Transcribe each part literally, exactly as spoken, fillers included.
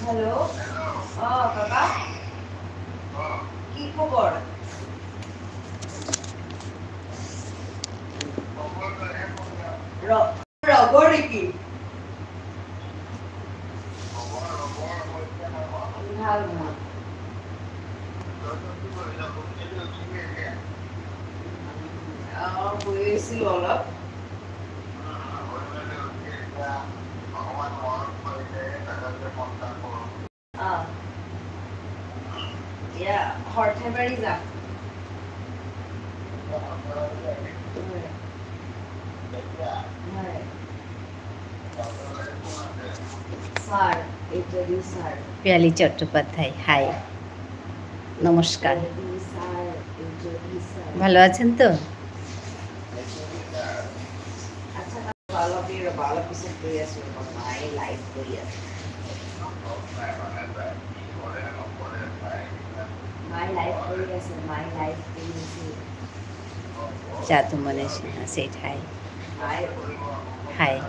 হ্যালো। অ, কাকা। কি খবর? র-, রগর কি? ভাল, ভাল। অ, শুই আছিলো অলপ। আহ, ইয়া, সৰ্থেবাৰী যাম। হয়। হয়। Sir, H O D sir. Piyali Chattopadhyay, hi. নমস্কার। H O D sir, H O D sir. ভালো আছেন তো? আচ্ছা, বালা, বালা পিছে কৰি আছো, ৰ'বা, মায়ে লাইভ কৰি আছে। মায়ে লাইভ কৰি আছে, মায়ে লাইভ কৰি আছে। যাদুমণি সিনহা said hi. মায়ে হাই।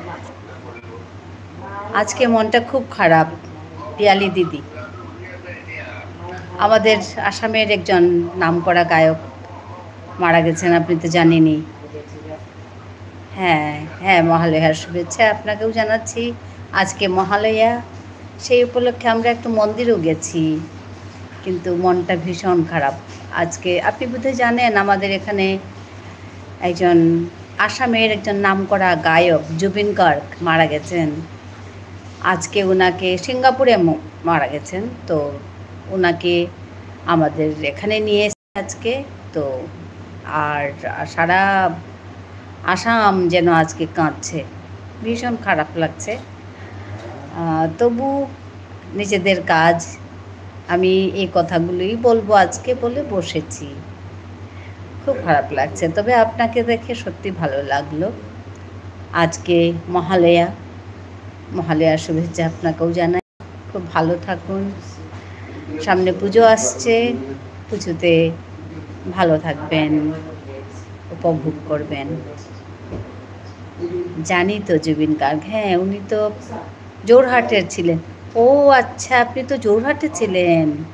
মা-, আজকে মনটা খুব খারাপ, পিয়ালি দিদি। আমাদের আসামের একজন নামকরা গায়ক মারা গেছেন, আপনি তো জানেনই। হ্যাঁ, হ্যাঁ, মহালয়ার শুভেচ্ছা আপনাকেও জানাচ্ছি। আজকে মহালয়া, সেই উপলক্ষে আমরা একটু মন্দিরও গেছি, কিন্তু মনটা ভীষণ খারাপ। আজকে আপনি বোধহয় জানেন, আমাদের এখানে একজন, আসামের একজন নামকরা গায়ক জুবিন গার্গ মারা গেছেন। আজকে ওনাকে, সিঙ্গাপুরে ম-, মারা গেছেন, তো ওনাকে আমাদের এখানে নিয়ে আজকে তো, আর সারা আসাম যেন আজকে কাঁদছে, ভীষণ খারাপ লাগছে। আহ, তবু নিজেদের কাজ, আমি এই কথাগুলোই বলবো আজকে বলে বসেছি। খুব খারাপ লাগছে, তবে আপনাকে দেখে সত্যি ভালো লাগলো। আজকে মহালয়া, মহালয়ার শুভেচ্ছা আপনাকেও জানাই। খুব ভালো থাকুন। সামনে পুজো আসছে, পুজোতে ভালো থাকবেন, উপভোগ করবেন। জানি তো জুবিন গার্গ, হ্যাঁ, উনি তো যোরহাটের ছিলেন। ও আচ্ছা, আপনি তো যোরহাটে ছিলেন।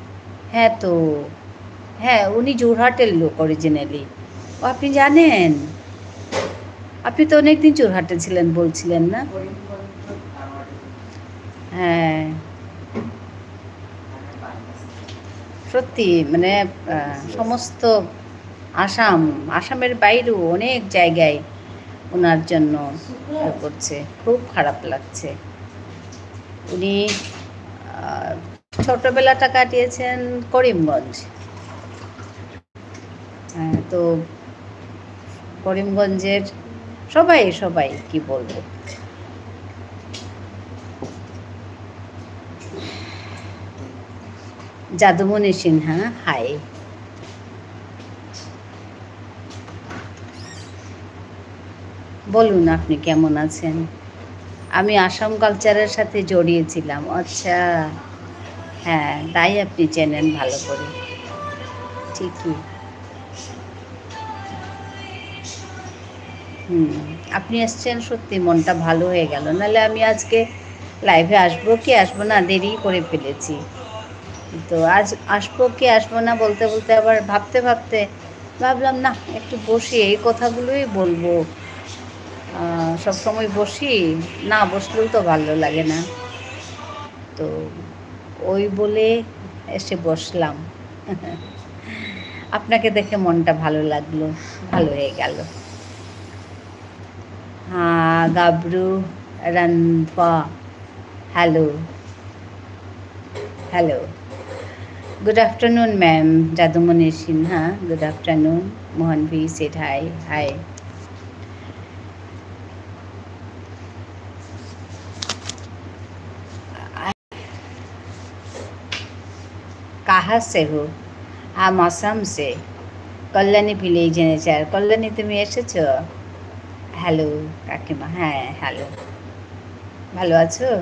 হ্যাঁ তো, হ্যাঁ, উনি যোরহাটের লোক originally। ও, আপনি জানেন? আপনি তো অনেকদিন যোরহাটে ছিলেন বলছিলেন না? হ্যাঁ। সত্যি, মানে, আহ, সমস্ত আসাম, আসামের বাইরেও অনেক জায়গায় ওনার জন্য ইয়ে করছে। খুব খারাপ লাগছে। উনি, আহ, ছোটবেলাটা কাটিয়েছেন করিমগঞ্জ। হ্যাঁ, তো করিমগঞ্জের সবাই, সবাই কি বলবো। যাদুমণি সিনহা, হাই। বলুন, আপনি কেমন আছেন? আমি আসাম কালচারের সাথে জড়িয়েছিলাম। আচ্ছা, হ্যাঁ, তাই আপনি চেনেন ভালো করে। ঠিকই। হুম, আপনি এসছেন, সত্যি মনটা ভালো হয়ে গেল। নাহলে আমি আজকে লাইভে আসবো কি আসবো না, দেরি করে ফেলেছি। তো আজ আসবো কি আসবো না বলতে বলতে আবার ভাবতে ভাবতে ভাবলাম, না, একটু বসি, এই কথাগুলোই বলবো। আহ, সব সময় বসি, না বসলেও তো ভালো লাগে না। তো ওই বলে এসে বসলাম। আপনাকে দেখে মনটা ভালো লাগলো, ভালো হয়ে গেল। হ্যাঁ, গাবরু রানফা। Hello. Hello. Good afternoon, ma'am. যাদুমণি সিনহা, good afternoon. মোহন ভি said hi. Hi. কাহা সে হো? আম আসাম সে। Kalyani village N H R. Kalyani, তুমি এসেছো? হ্যালো, কাকিমা। হ্যাঁ, হ্যালো। ভালো আছো?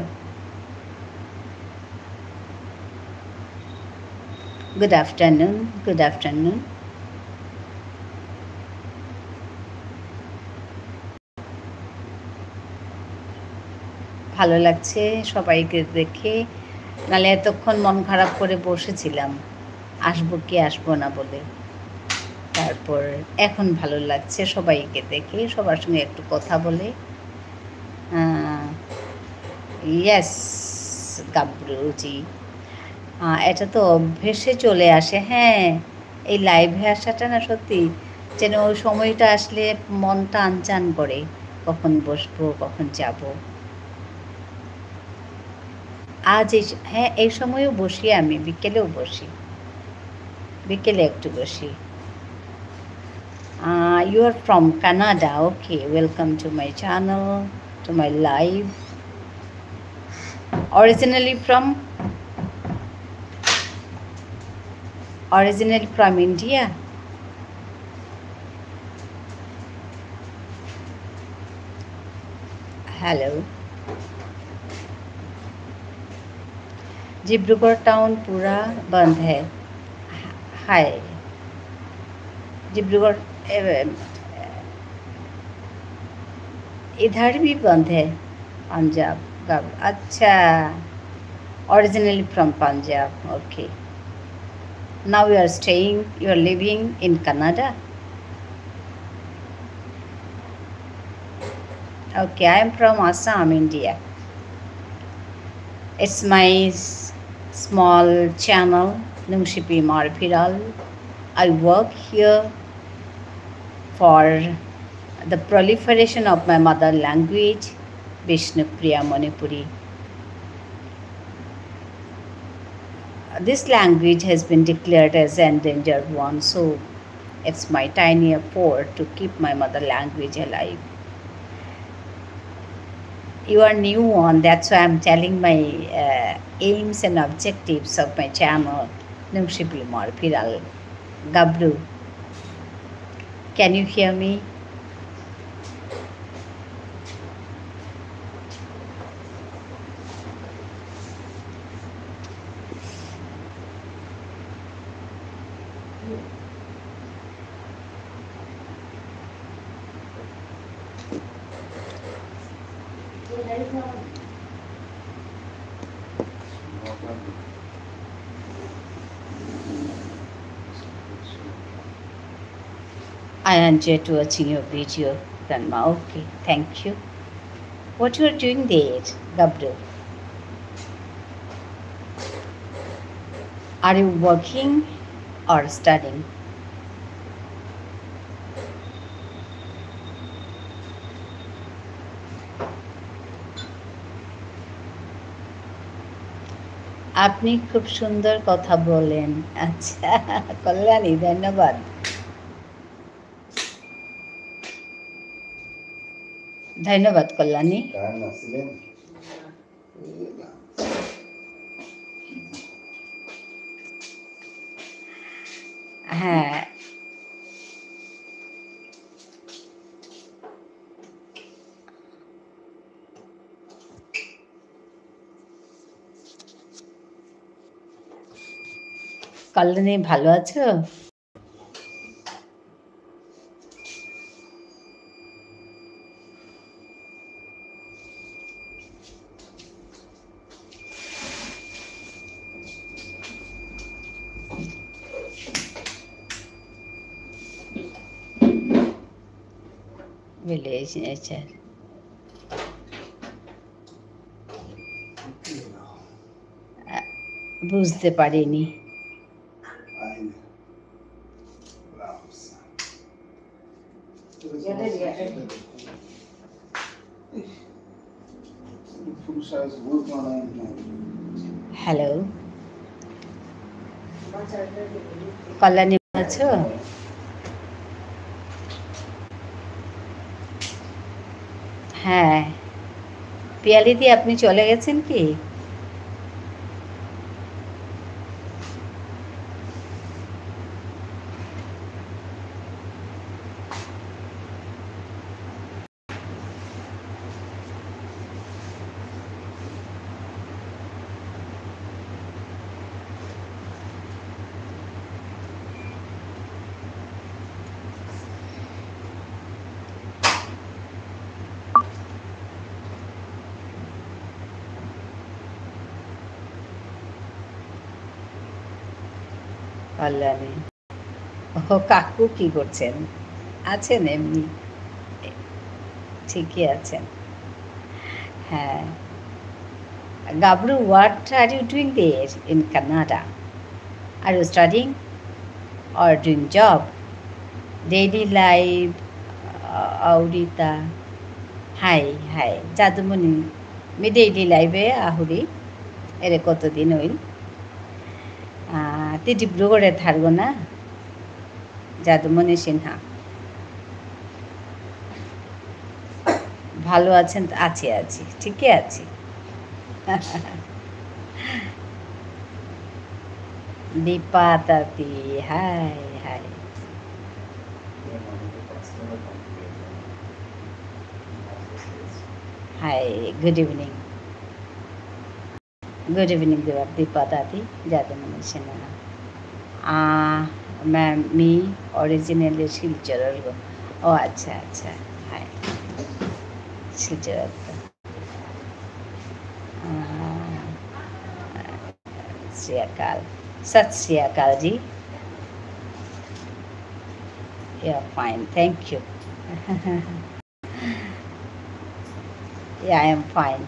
Good afternoon, good afternoon. ভালো লাগছে সবাইকে দেখে, নাহলে এতক্ষণ মন খারাপ করে বসেছিলাম, আসবো কি আসবো না বলে। তারপর এখন ভালো লাগছে সবাইকে দেখে, সবার সঙ্গে একটু কথা বলে। আহ, ইয়েস, গাব্রু জি। আহ, এটা তো অভ্যেসে চলে আসে, হ্যাঁ। এই লাইভে আসাটা না সত্যি যেন ওই সময়টা আসলে মনটা আনচান করে, কখন বসবো, কখন যাব। আজ এই স-, হ্যাঁ, এই সময়ও বসি আমি, বিকেলেও বসি, বিকেলে একটু বসি। Uh, you are from Canada. Okay, welcome to my channel, to my live. Originally from, originally from India. Hello. Dibrugarh town पूरा बंद है। हाय। डिब्रूगढ़, ए, इधर भी बंद है। पंजाब का, अच्छा। Originally from Punjab, okay. Now you are staying, you are living in Canada? Okay, I am from Assam, India. It's my s-, small channel, Nungshipi Marphiral. I work here for the proliferation of my mother language, Bishnupriya Manipuri. This language has been declared as endangered one, so it's my tiny effort to keep my mother language alive. You are new one, that's why I'm telling my, uh, aims and objectives of my channel, Nungshipi Marphiral. Gabru, can you hear me? I enjoyed watching your video, Grandma. Okay, thank you. What you are doing there, Gabru? Are you working or studying? আপনি খুব সুন্দর কথা বলেন। আচ্ছা, কল্যাণী, ধন্যবাদ। ধন্যবাদ, কল্যাণী। হ্যাঁ। কল্যাণী, ভালো আছো? Village nature. আ, বুঝতে পারিনি। হ্যালো। কল্যাণী, আছো? হ্যাঁ। পিয়ালিদি, আপনি চলে গেছেন কি? পাল্লানি। ও, কাকু কি করছেন? আছেন এমনি। ঠিকই আছেন। হ্যাঁ। গাবরু, what are you doing there in Canada? Are you studying or doing job? Daily life, আহ, আউরিতা। Hi, hi. যাদুমণি, মি daily life এ আহুরি। এরে কতদিন হইল। আহ, তি ডিব্রুগড়ে থারগো না? যাদুমণি সিনহা। ভালো আছেন তো? আছি, আছি, ঠিকই আছি। Dipa Tati, hi, hi. Hi, good evening. Good evening, Dipa, Dipa দাদি, যাদুমণি সিনহা। আহ, ma'am, মি originally শিলচরর গো। ও আচ্ছা, আচ্ছা। হাই। শিলচরর তো। আহ, শ্রী আকাল। সত শ্রী আকাল জি। Yeah, fine. Thank you. Yeah, I am fine.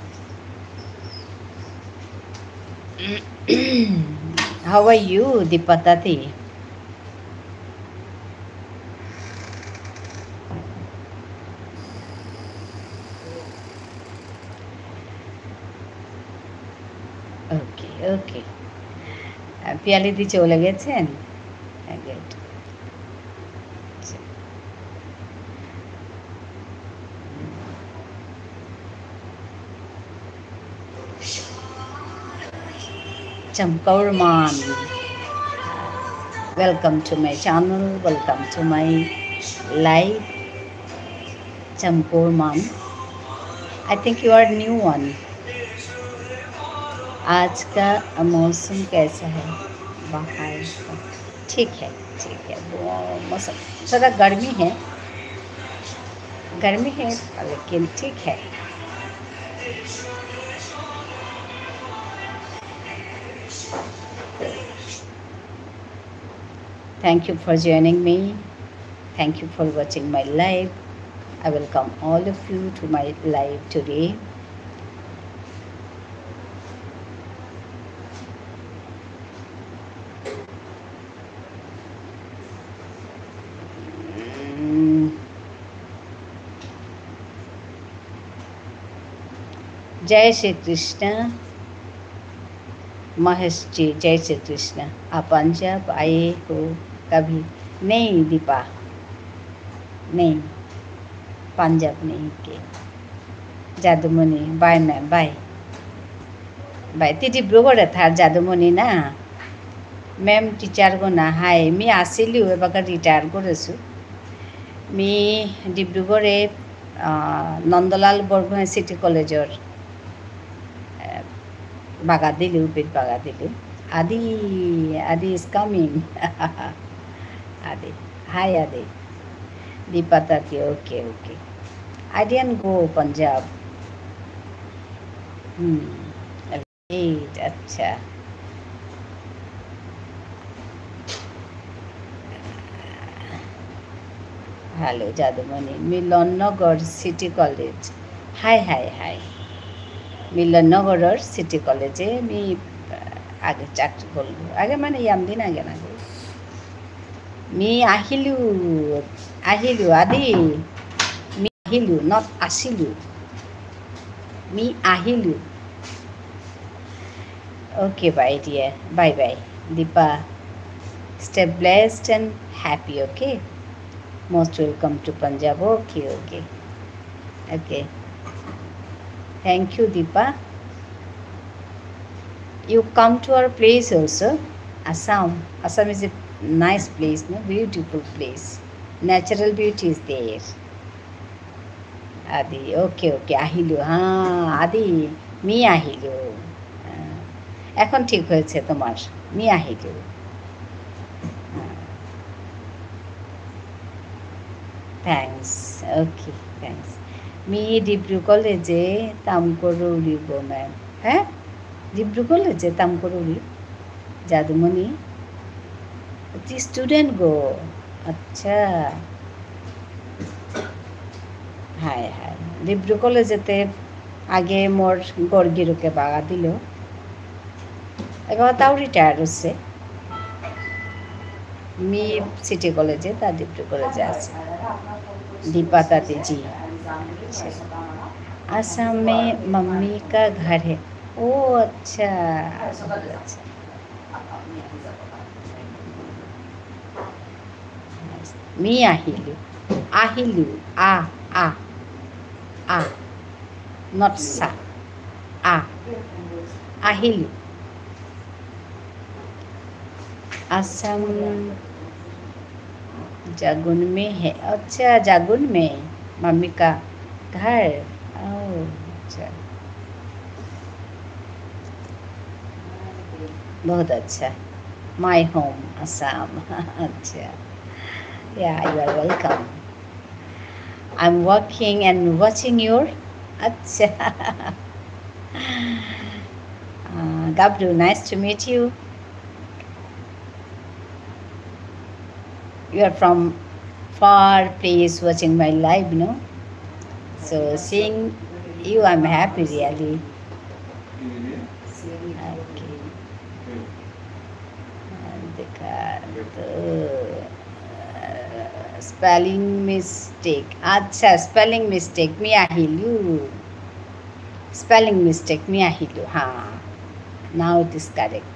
How are you, Dipatati? Okay, okay. আহ, পিয়ালি দি চলে গেছেন? হ্যাঁ, good. Chamkourman. Welcome to my channel. Welcome to my live. Chamkourman. I think you are new one. आज का मौसम कैसा है वहाँ का? ठीक है, ठीक है। वो मौसम थोड़ा गर्मी है, गर्मी है, लेकिन ठीक है। Thank you for joining me. Thank you for watching my live. I welcome all of you to my live today. উম, जय श्री कृष्ण। महेश जी, जय श्री कृष्ण। आप पंजाब आए हो कभी? नहीं दीपा, नहीं, पंजाब नहीं के। যাদুমণি, bye ma'am, bye। Bye। তি ডিব্রুগড়ে থার যাদুমণি না? Ma'am teacher গো না, হাই, মি আসিলিউ, এবাকা retire করেসু। মি ডিব্রুগড়ে, আহ, নন্দলাল বরগোহাঁই City College-র, আহ, বাগা দিলু, বিট বাগা দিলু। আদি, আদি is coming। Adi, hi Adi. Dipa তাতি, okay, okay। I didn't go Punjab। Hmm. Eight, আচ্ছা। Hello, Jadumoni. Milannagar City College। Hi, hi, hi. মিলননগরর City College-এ মি, আহ, আগে চাকরি করলু। আগে মানে ইয়াম দিন আগে না গো। মি আহিলু, আহিলু, আদি। মি আহিলু, not আসিলু। মি আহিলু। Okay, bye, dear. Bye, bye. Deepa, stay blessed and happy, okay? Most welcome to Punjab. Okay, okay. Okay. Thank you, Deepa. You come to our place also, Assam. Assam is a nice place, no? Beautiful place. Natural beauty is there. আদি, okay, okay, আহিলু, হ্যাঁ, আদি, মি আহিলু। হ্যাঁ, এখন ঠিক হয়েছে তোমার, মি আহিলু। হ্যাঁ। Thanks, okay, thanks. Me Dibru কলেজে তাম করুরি গো, ma'am। হ্যাঁ? ডিব্রু কলেজে তাম করুরি? যাদুমণি? তি student গো? আচ্ছা। হায়, হায়। ডিব্রু কলেজেতে আগে মোর গরগিরুকে বাগা দিল। এবার তাও retire হচ্ছে। মি সিটি কলেজে, তা ডিব্রু কলেজে আছে। দীপা তাতে জি। আসামে মাম্মি কা ঘর হে। ও আচ্ছা। আচ্ছা। মি আহিলু। আহিলু। আ, আ। আ। Not সা। আ। আহিলু। আসাম জাগুন মে হে। আচ্ছা, জাগুন মে। মাম্মি কা ঘর। ও, আচ্ছা। বহুত আচ্ছা। My home, Assam। আচ্ছা। Yeah, you are welcome. I'm working and watching your, আচ্ছা। Uh, Gabru, nice to meet you. You are from far place watching my live, no? So seeing you, I'm happy really. Okay. দেখা তো, spelling mistake. আচ্ছা, spelling mistake. Me আহিলু। Spelling mistake. Me আহিলু। হ্যাঁ। Now it is correct.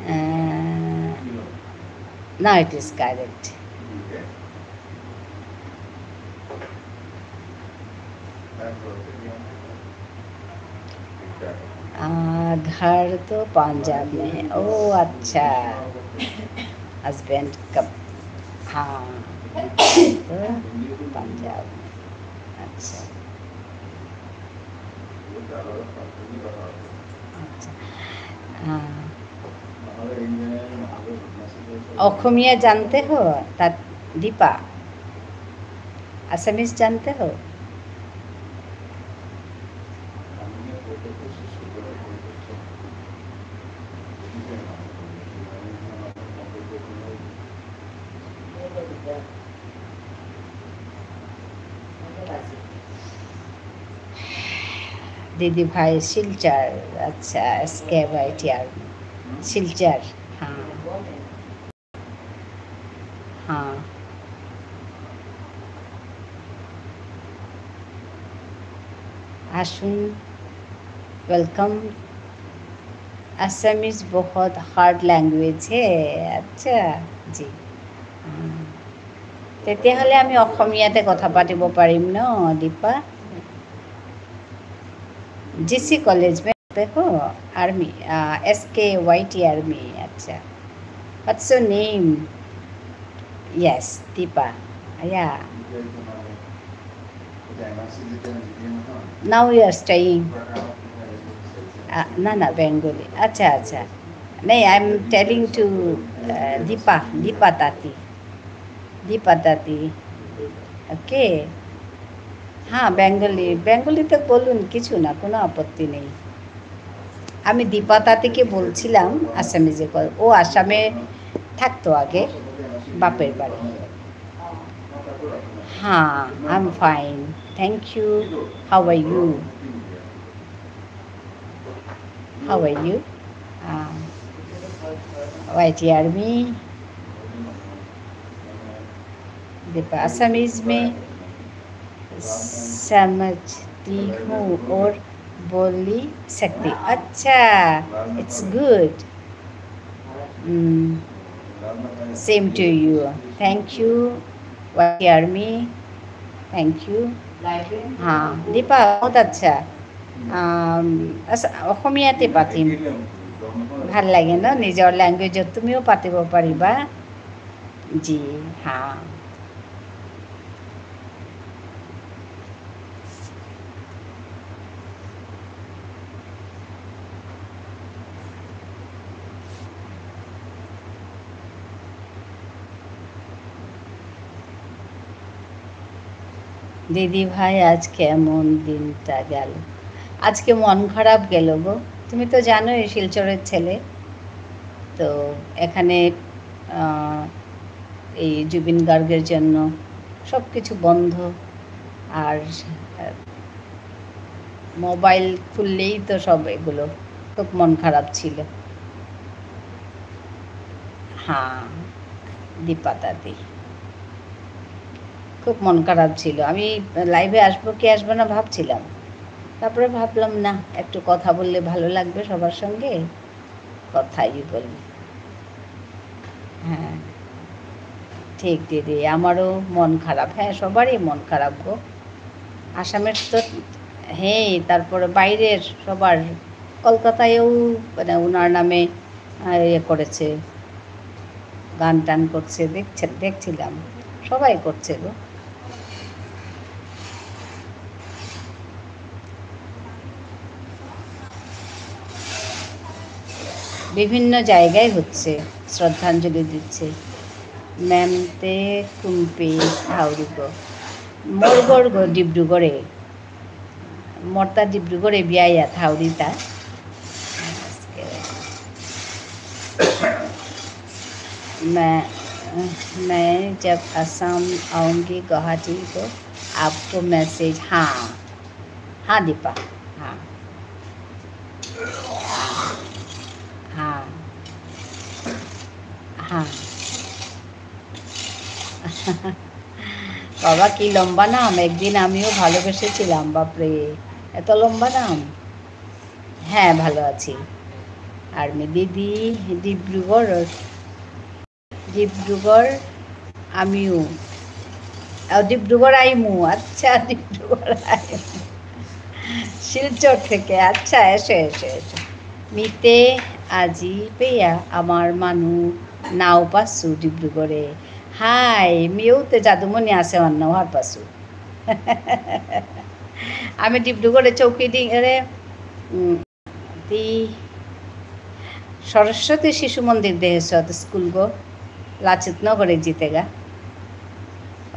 Uh, now it is correct. आ, घर तो पंजाब में है। ओ, अच्छा। Husband का, हाँ, तो पंजाब में। अच्छा। আচ্ছা। আহ, অসমীয়া জানতে হো? তা দীপা, Assamese জানতে হো? দিদি ভাই শিলচর, আচ্ছা, এস কে ওয়াই টি আর, শিলচর, হ্যাঁ। হ্যাঁ। আসুন, welcome। Assamese বহুত hard language হে, আচ্ছা, জি। হুম। তেতিয়াহ'লে আমি অসমীয়াতে কথা পাতিব পাৰিম ন, দীপা? জি চি কলেজ মে দেখো, আৰ্মি, আহ, এছ কে ৱাই টি আৰ্মি, আচ্ছা। What's your name? Yes, Dipa. Yeah. Now you are staying. আহ, না, না, বেঙ্গলি। আচ্ছা, আচ্ছা। নেই, I am telling to, আহ, দীপা, দীপা তাঁতি। দীপা তাঁতি। ওকে। হ্যাঁ, বেঙ্গলি। বেঙ্গলিতে বলুন, কিছু না, কোনো আপত্তি নেই। আমি দীপা তাঁতিকে বলছিলাম, আসামিজে কল। ও আসামে থাকতো আগে, বাপের বাড়ি। হ্যাঁ, I'm fine. Thank you. How are you? How are you? Um, Y T army. Deepa, Assamese में समझती हूँ और बोली सकती। अच्छा, it's good. Mm, same to you. Thank you, why T army. Thank you. হ্যাঁ, দীপা, বহুত আচ্ছা। আম, আচ্ছা, অসমীয়াতে পাতিম। ভাল লাগে ন, নিজৰ লেংগুৱেজত তুমিও পাতিব পাৰিবা। জি, হ্যাঁ। দিদি ভাই, আজ কেমন দিনটা গেল? আজকে মন খারাপ গেল গো। তুমি তো জানোই শিলচরের ছেলে, তো এখানে আহ, এই জুবিন গার্গের জন্য সব কিছু বন্ধ। আর, আহ, মোবাইল খুললেই তো সব এগুলো। খুব মন খারাপ ছিল। হ্যাঁ, দীপা দাদি। খুব মন খারাপ ছিল। আমি live-এ আসবো কি আসবো না ভাবছিলাম। তারপরে ভাবলাম, না, একটু কথা বললে ভালো লাগবে সবার সঙ্গে, কথাই বলি। হ্যাঁ, ঠিক দিদি, আমারও মন খারাপ। হ্যাঁ, সবারই মন খারাপ গো। আসামের তো, হ্যাঁ, তারপরে বাইরের সবার, কলকাতায়ও মানে ওনার নামে, আহ, ইয়ে করেছে, গান টান করছে, দেখছে, দেখছিলাম, সবাই করছে গো। বিভিন্ন জায়গায় হচ্ছে, শ্রদ্ধাঞ্জলি দিচ্ছে। ম্যাম তে কুম্পি হাউরি গো, মোর ঘর গো ডিব্রুগড়ে। মর্তা ডিব্রুগড়ে বিয়া ইয়া থাউরিতা। मैं, मैं जब असम आऊंगी गुवाहाटी को आपको मैसेज। हाँ, हाँ दीपा, हाँ, हाँ, हाँ। বাবা, কি লম্বা নাম, একদিন আমিও ভালোবেসেছিলাম, বাপরে, এত লম্বা নাম। হ্যাঁ, ভালো আছি। আর মি দিদি, ডিব্রুগড়, ডিব্রুগড় আমিও, ও, ডিব্রুগড় আইমু, আচ্ছা, ডিব্রুগড় আইমু। শিলচর থেকে, আচ্ছা, এসো, এসো, এসো। মিতে আজি পেয়া আমার মানু নাও পাসু ডিব্রুগড়ে। হাই, মিউতে যাদুমণি আছে অন্য হার পাসু। আমি ডিব্রুগড়ে চৌকিডিং, আরে, উম, তি সরস্বতী শিশু মন্দির দেহেছত স্কুল গো, লাচিত নগরে জিতেগা।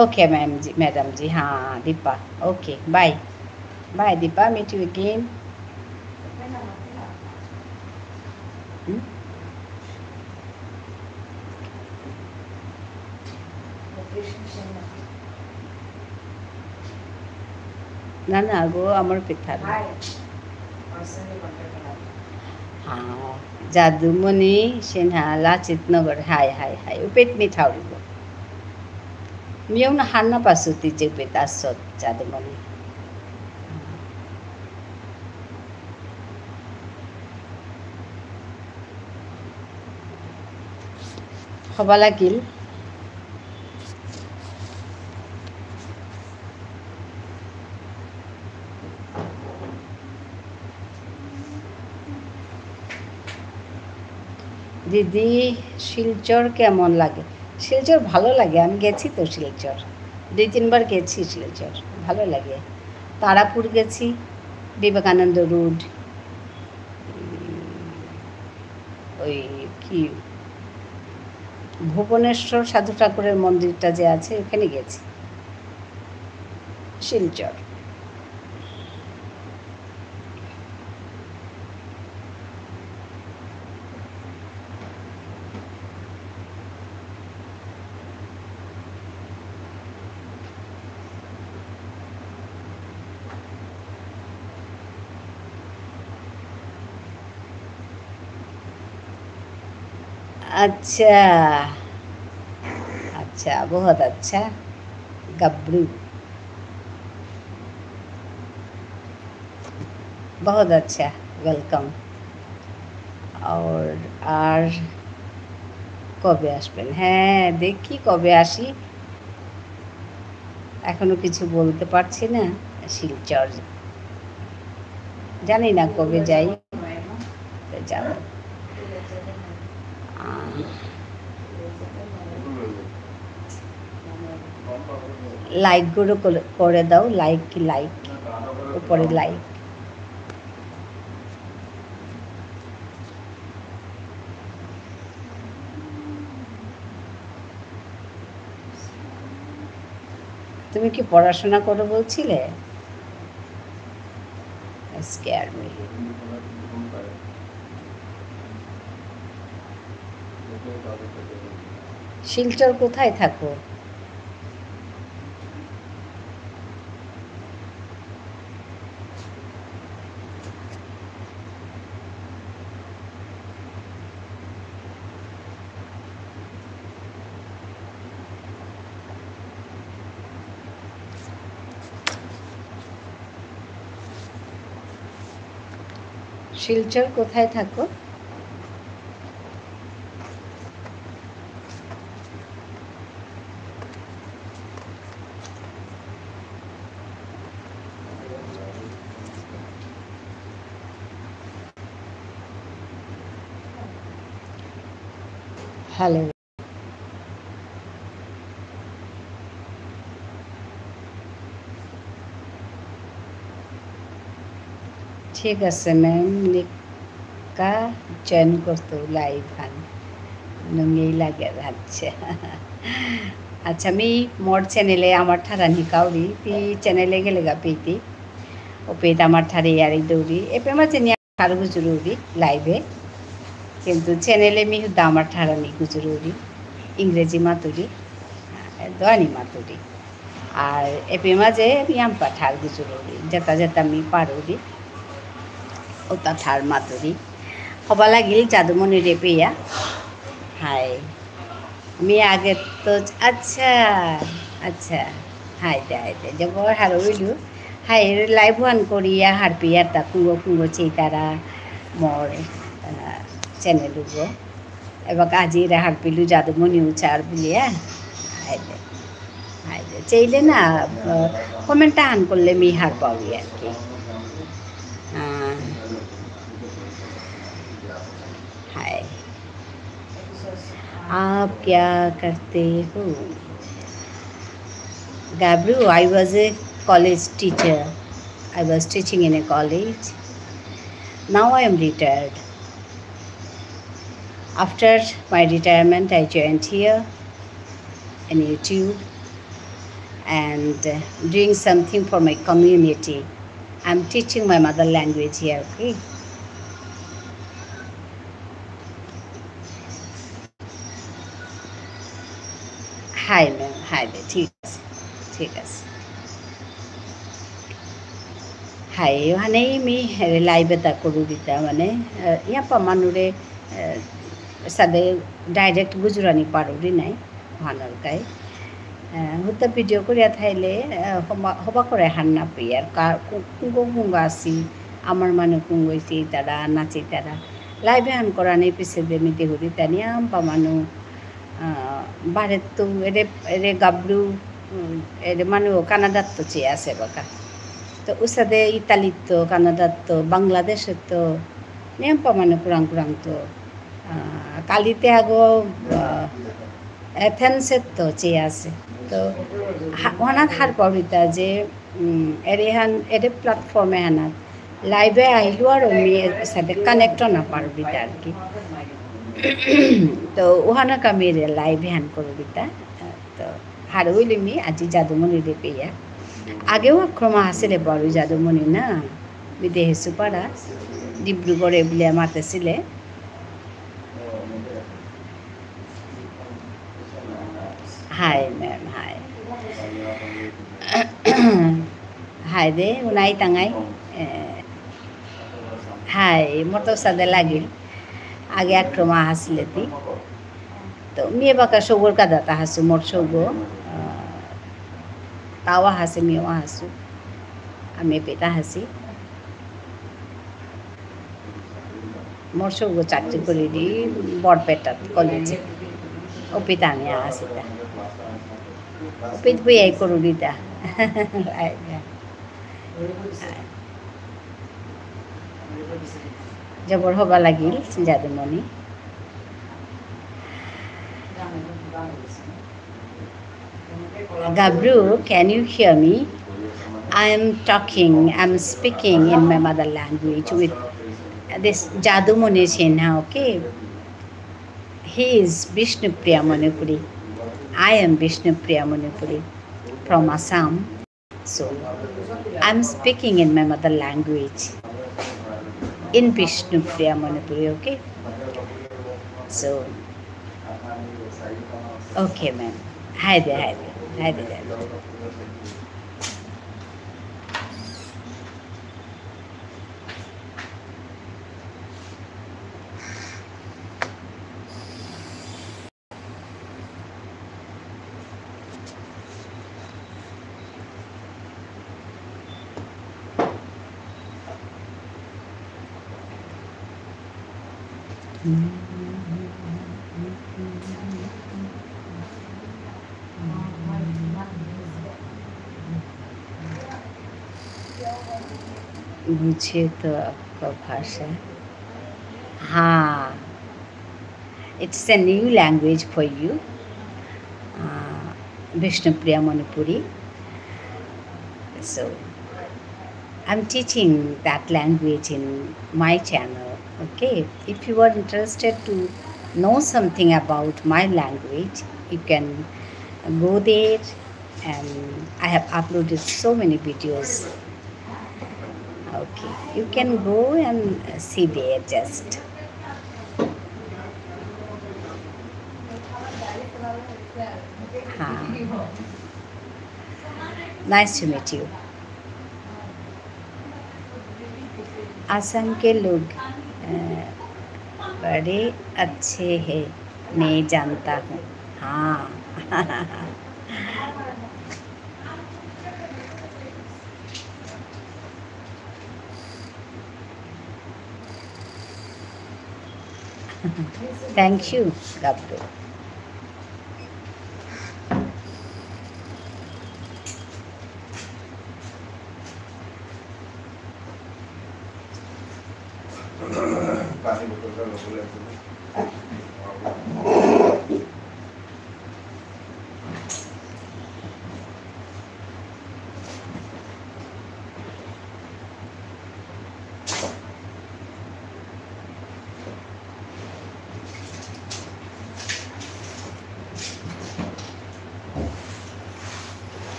OK, ম্যাম জি, ম্যাডাম জি, হ্যাঁ, Dipa. OK, bye. Bye, Dipa, meet you again. হুম? না, না, গো, আমার পিঠার। হ্যাঁ, যাদুমণি সিনহা, লাচিত নগর, হাই, হাই, হাই, উপেত মি থাউরি গো। মিয়ং না হার না পাসু তি যে উপেত আসত, যাদুমণি। হবা লাগিল। দিদি, শিলচর কেমন লাগে? শিলচর ভালো লাগে, আমি গেছি তো শিলচর, দুই তিনবার গেছি শিলচর, ভালো লাগে। তারাপুর গেছি, বিবেকানন্দ রোড, ওই কি ভুবনেশ্বর সাধু ঠাকুরের মন্দিরটা যে আছে, ওখানে গেছি। শিলচর। আচ্ছা, আচ্ছা, বহুত আচ্ছা। গাবড়ু। বহুত আচ্ছা, welcome. আর, আর কবে আসবেন? হ্যাঁ, দেখি কবে আসি। এখনো কিছু বলতে পারছি না। শিলচর জানি না কবে যাই, তো যাব। আহ, like গুলো করে, করে দাও, like, like, উপরে like। তুমি কি পড়াশোনা করো বলছিলে? Scare me. শিলচর কোথায় থাকো? শিলচর কোথায় থাকো? হ্যালো। ঠিক আছে, ম্যাম। নিকা জয়েন করতো লাইভ হান। নুঙেই লাগে, আচ্ছা। আচ্ছা, মি মোর চ্যানেলে আমার ঠারহান হিকাউরি, তি চ্যানেলে গেলেগা পেইতি। ও পেইত আমার ঠারে ইয়ারি দৌরি। এপে মাঝে নিয়া ঠার গুজুরুরি লাইভে। কিন্তু চ্যানেলে মি হুদা আমার ঠারহানি গুজুরুরি। ইংরেজি মাতুরি। দোয়ানি মাতুরি। আর এপে মাঝে মি আমপা ঠার গুজুরুরি। যেতা যেতা মি পারুরি। ওতা ঠার মাতুরি। হবা লাগিল যাদুমণিরে পেয়া। হাই। মি আগে তো, আচ্ছা, আচ্ছা। হাই দে, হাই দে। জবর হারৌ ইলু। হাই, লাইভ হান করিয়া হারপিয়ার তা কুঙগ কুঙগ চেইতারা মোর, আহ, চ্যানেল উগো। এবাকা আজি এরে হারপিলু যাদুমণি উচার বুলিয়া। হাই দে। হাই দে। চেইলে না, আহ, কমেন্ট হান করলে মি হারপাউরি আর কি। আহ, হাই। आप क्या करते हो? Gabru, I was a college teacher. I was teaching in a college. Now I am retired. After my retirement, I joined here in YouTube and, uh, doing something for my community. I'm teaching my mother language here, okay? Hi ma'am, hi দে, ঠিক আছে, ঠিক আছে। Hi, ওহানেই মি, এ, live এতা করুরিতা, মানে, এ, ইয়াপা মানুরে, এ, সাদে ডাইরেক্ট গুজুরানি পারুরি নাই, ওহানর কাই। এ, হুতা ভিডিও করিয়া থাইলে, এ, হবা, হবা করে হার না পেয়ার, কা-, কু-, কুঙগ কুঙগ আসি, আমার মানু কুঙগ ইসি তারা, নাচি তারা। লাইভ হান করানি পিছে দে মি দেহুরিতা নিয়ামপা মানু, আহ, বারেত্ত এরে, এরে গাবরু, উম, এরে মানু কানাডাত্ত চেয়া আসে বাকা। তো উসাদে ইতালিত্ত, কানাডাত্ত, বাংলাদেশেত্ত, নিয়ামপা মানু কুরাং কুরাংত্ত, আহ, কালিতে আগো, আহ, এথেন্সেত্ত চেয়া আসে। তো হা-, ওহানাত হারপাউরিতা যে, উম, এরে হান, এরে প্ল্যাটফর্ম এহানাত, লাইভে আহিলু আর মি এর সাদে কানেক্ট না পারুরিতা আর কি। তো ওহানাকা মি এরে লাইভ হান করুরিতা। তো হারৌ ইলু মি আজি যাদুমণিরে পেয়া। আগেও আক্রমা আসিলে বারো যাদুমণি না, বিদেহে সুপারা, ডিব্রুগড়ে বুলিয়া মাতেসিলে। Hi ma'am, hi. হাই দে, উনাই তাঙাই। এ, হাই, মোর তো সাদে লাগিল। আগে আক্রমা আসিলে তি। তো মি এবাকা সৌগর কাদাত আহাসু, মোর সৌগ, আহ, তাও আহাসে, মিও আহাসু। আমি এপেইত আহাসি। মোর সৌগ চাকরি করিরি বরপেটাত কলেজে। ওপেইত আমি আহাসিতা। ওপেইত বইয়াই করুরিতা। জবর হবা লাগিল, যাদুমণি। Gabru, can you hear me? I am talking, I am speaking in my mother language with this Jadumani Sinha, okay? He is Bishnupriya Manipuri. I am Bishnupriya Manipuri from Assam. So, I'm speaking in my mother language, in Bishnupriya Manipuri, okay? So, Okay, ma'am. হায় দে, হায় দে, হায় দে, হায় দে। मुझे तो आपका भाषा, हाँ, it's a new language for you, uh, Bishnupriya Manipuri. So, I'm teaching that language in my channel, okay? If you are interested to know something about my language, you can go there, and I have uploaded so many videos. Okay, you can go and see there just. हाँ। Nice to meet you. Assam के लोग, अ, बड़े अच्छे हैं, मैं जानता हूँ। हाँ। Thank you, Gabru.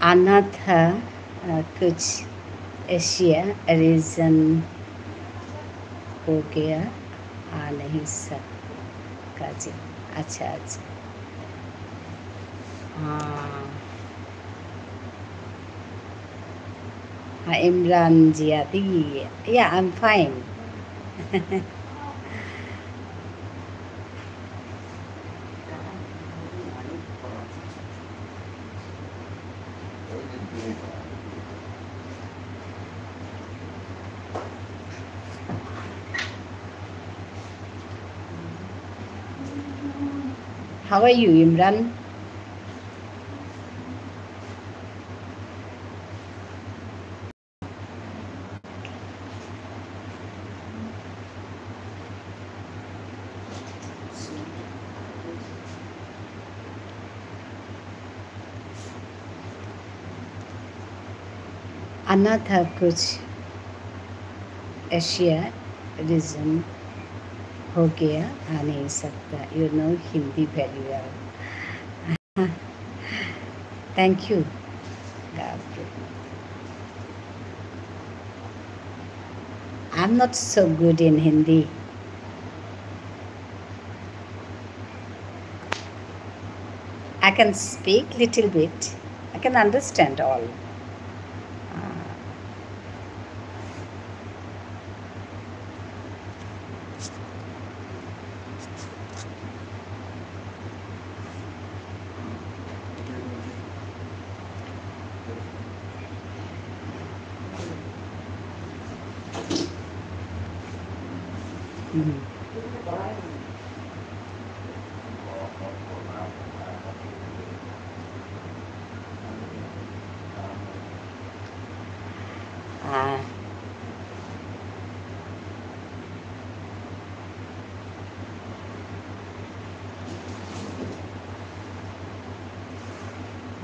आना था, अ, कुछ एशिया रीजन हो गया, आ नहीं सका जी। अच्छा, अच्छा। हाँ। हाँ, इमरान जी आदि। Yeah, I'm fine. How are you, Imran? आना था कुछ एशिया रीजन हो गया, आ नहीं सकता। You know Hindi very well. Thank you. I'm not so good in Hindi. I can speak little bit. I can understand all. Uh, Mm-hmm.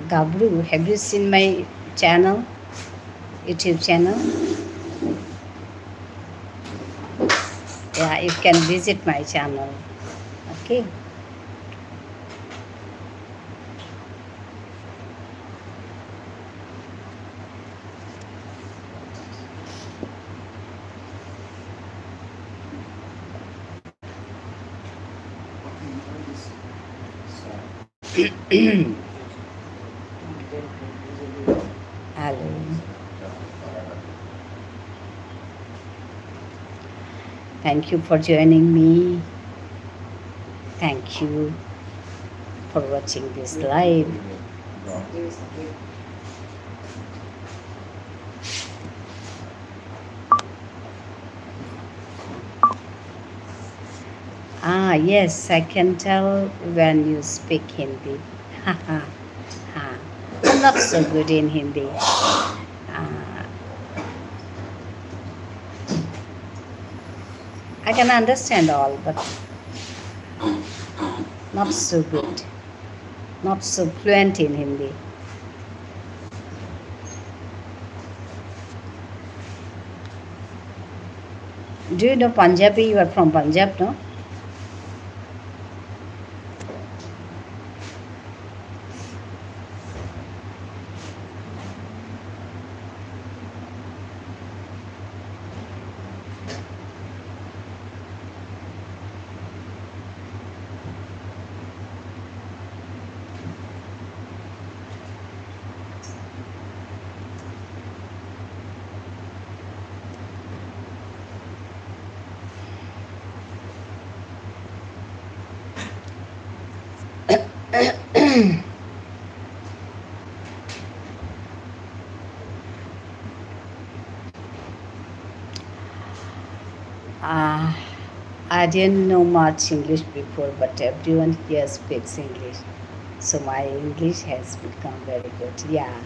Gabru, have you seen my channel? YouTube channel? Yeah, you can visit my channel. Okay. Hello. Thank you for joining me. Thank you for watching this live. Ah, yes, I can tell when you speak Hindi. Ha, ha, ha. I'm not so good in Hindi. Ah, I can understand all, but not so good. Not so fluent in Hindi. Do you know Punjabi? You are from Punjab, no? Uh, I didn't know much English before, but everyone here speaks English. So my English has become very good. Yeah.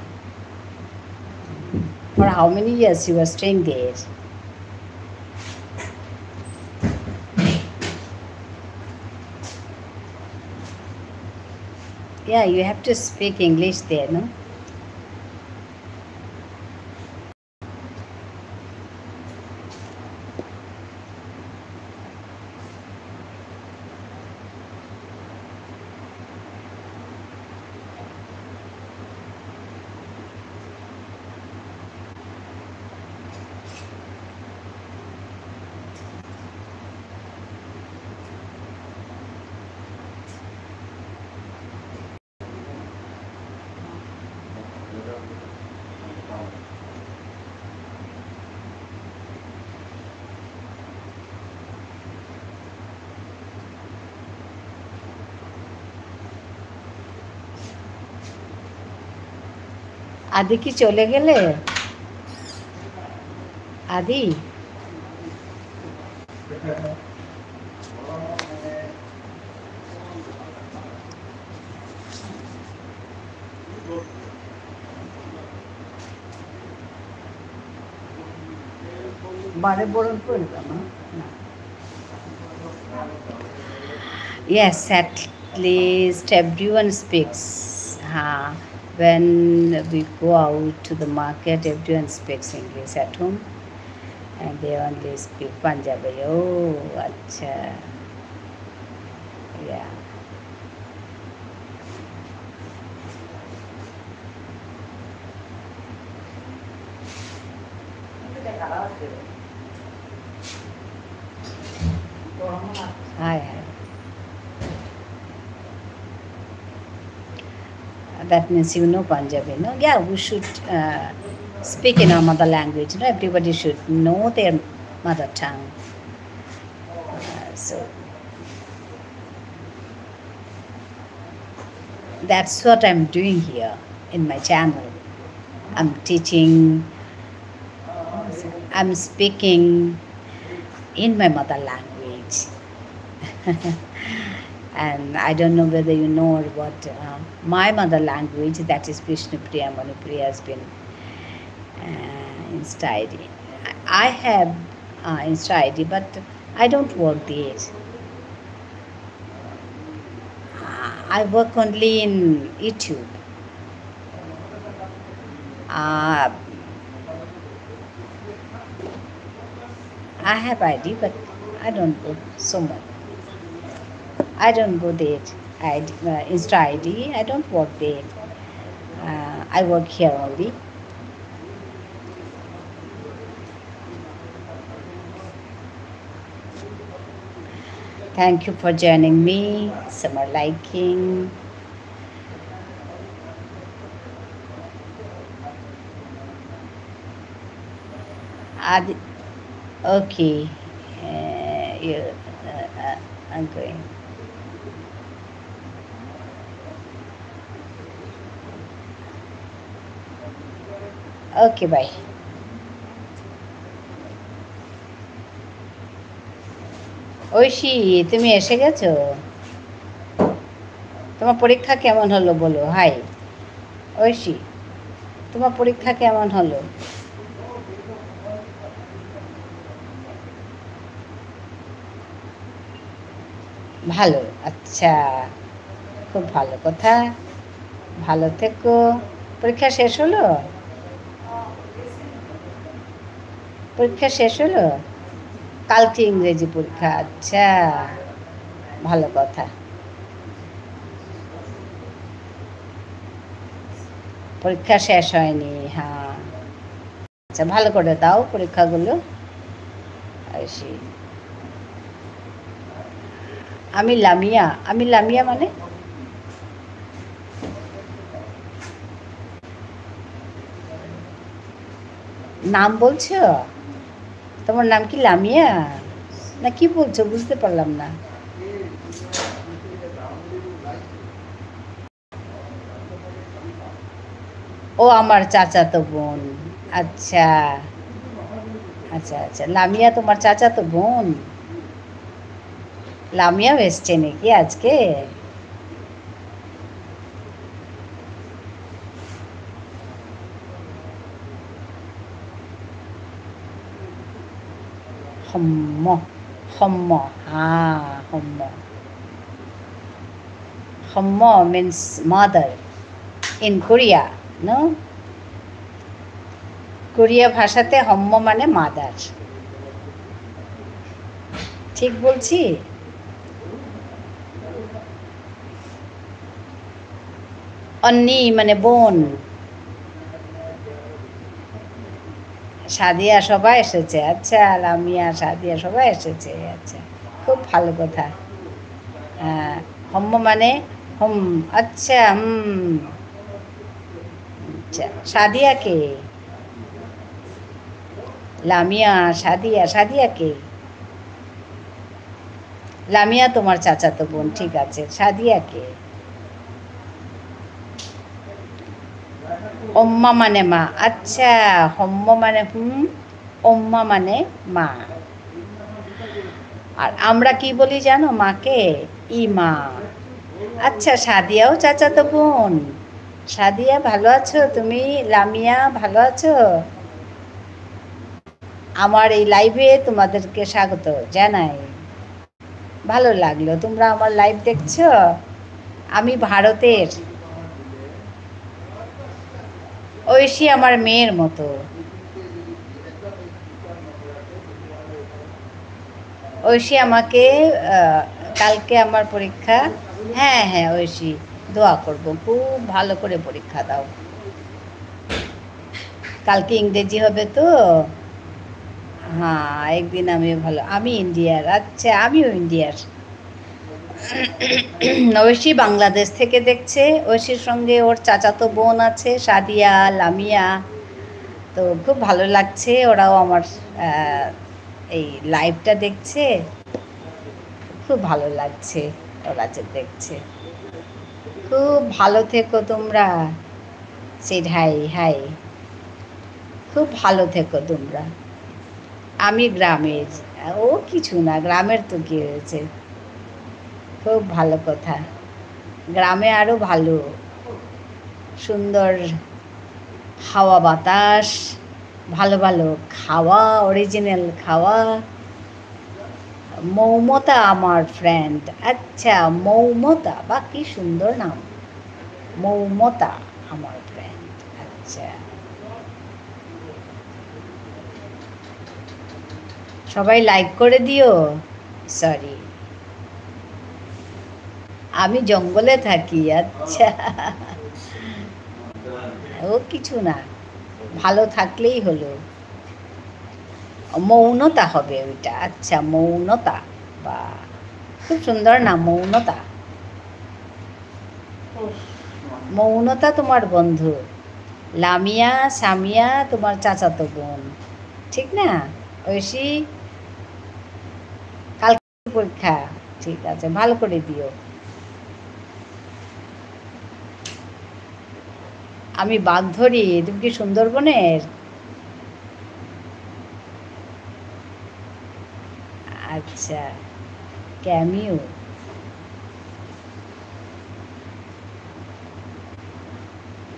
For how many years you were staying there? Yeah, you have to speak English there, no? আদি কি চলে গেলে? আদি? বারে বরণ করে দাও না। না। Yes, at least everyone speaks. হ্যাঁ, when we go out to the market, everyone speaks English at home. And they only speak Punjabi. Oh, আচ্ছা। Yeah. Hi, hi. That means you know Punjabi, no? Yeah, we should uh, speak in our mother language. No? Everybody should know their mother tongue. Uh, so that's what I'm doing here in my channel. I'm teaching, I'm speaking in my mother language. And I don't know whether you know or what, uh, my mother language, that is Bishnupriya Manipriya, has been uh, Insta I D. I have uh, Insta I D, but I don't work there. Uh, I work only in YouTube. Uh, I have I D, but I don't go so much. I don't go there. I D, uh, Insta I D, I don't work there. Uh, I work here only. Thank you for joining me. Some are liking. Ad-, okay. Uh, you, uh, uh, I'm going. Okay, bye. Oishi, তুমি এসে গেছো? তোমার পরীক্ষা কেমন হলো বলো? হাই। ঐশী, তোমার পরীক্ষা কেমন হলো? ভালো, আচ্ছা, খুব ভালো কথা, ভালো থেকো। পরীক্ষা শেষ হলো? পরীক্ষা শেষ হলো? কালকে ইংরেজি পরীক্ষা, আচ্ছা, ভালো কথা। পরীক্ষা শেষ হয়নি, হ্যাঁ। আচ্ছা, ভালো করে দাও পরীক্ষাগুলো। I see. আমি লামিয়া, আমি লামিয়া মানে? নাম বলছো? তোমার নাম কি লামিয়া? না কি বলছো? বুঝতে পারলাম না। ও আমার চাচাতো বোন। আচ্ছা। আচ্ছা, আচ্ছা। লামিয়া তোমার চাচাতো বোন? লামিয়াও এসছে নাকি আজকে? হম্ম, হম্ম, হ্যাঁ, হম্ম। হম্ম means mother in Korea, no? Korea ভাষাতে হম্ম মানে mother। ঠিক বলছি? অন্নি মানে বোন। সাদিয়া সবাই এসেছে। আচ্ছা, লামিয়া, সাদিয়া সবাই এসেছে। আচ্ছা, খুব ভালো কথা। হ্যাঁ, হম্ম মানে হুম। আচ্ছা, হুম। আচ্ছা, সাদিয়া কে? লামিয়া, সাদিয়া, সাদিয়া কে? লামিয়া তোমার চাচাতো বোন, ঠিক আছে। সাদিয়া কে? অম্মা মানে মা। আচ্ছা, হম্ম মানে হুম, অম্মা মানে মা। আর আমরা কি বলি জানো মাকে? ইমা। আচ্ছা, সাদিয়াও চাচাতো বোন। সাদিয়া, ভালো আছো তুমি? লামিয়া, ভালো আছো? আমার এই live-এ তোমাদেরকে স্বাগত জানাই। ভালো লাগলো, তোমরা আমার live দেখছো? আমি ভারতের। ঐশী আমার মেয়ের মতো। ঐশী আমাকে, আহ, কালকে আমার পরীক্ষা। হ্যাঁ, হ্যাঁ, ঐশী, দোয়া করব, খুব ভালো করে পরীক্ষা দাও। কালকে ইংরেজি হবে তো? হ্যাঁ, একদিন আমিও ভালো, আমি ইন্ডিয়ার। আচ্ছা, আমিও ইন্ডিয়ার। ঐশী বাংলাদেশ থেকে দেখছে। ঐশীর সঙ্গে ওর চাচাতো বোন আছে, সাদিয়া, লামিয়া। তো খুব ভালো লাগছে, ওরাও আমার, আহ, এই live-টা দেখছে। খুব ভালো লাগছে ওরা যে দেখছে। খুব ভালো থেকো তোমরা। Said hi, hi. খুব ভালো থেকো তোমরা। আমি গ্রামের। ও কিছু না, গ্রামের তো কি হয়েছে? খুব ভালো কথা। গ্রামে আরো ভালো। সুন্দর হাওয়া বাতাস, ভালো ভালো খাওয়া, original খাওয়া। মৌমতা আমার friend। আচ্ছা, মৌমতা, বাহ, কি সুন্দর নাম। মৌমতা আমার friend। আচ্ছা। সবাই like করে দিও। Sorry, আমি জঙ্গলে থাকি। আচ্ছা, ও কিছু না, ভালো থাকলেই হলো। মৌনতা হবে ওইটা। আচ্ছা, মৌনতা। বাহ, খুব সুন্দর নাম, মৌনতা। মৌনতা তোমার বন্ধু, লামিয়া, সামিয়া তোমার চাচাতো বোন, ঠিক না? ঐশী, কালকে পরীক্ষা, ঠিক আছে, ভালো করে দিও। আমি বাগধরি, তুমি কি সুন্দরবনের? আচ্ছা, ক্যামিও।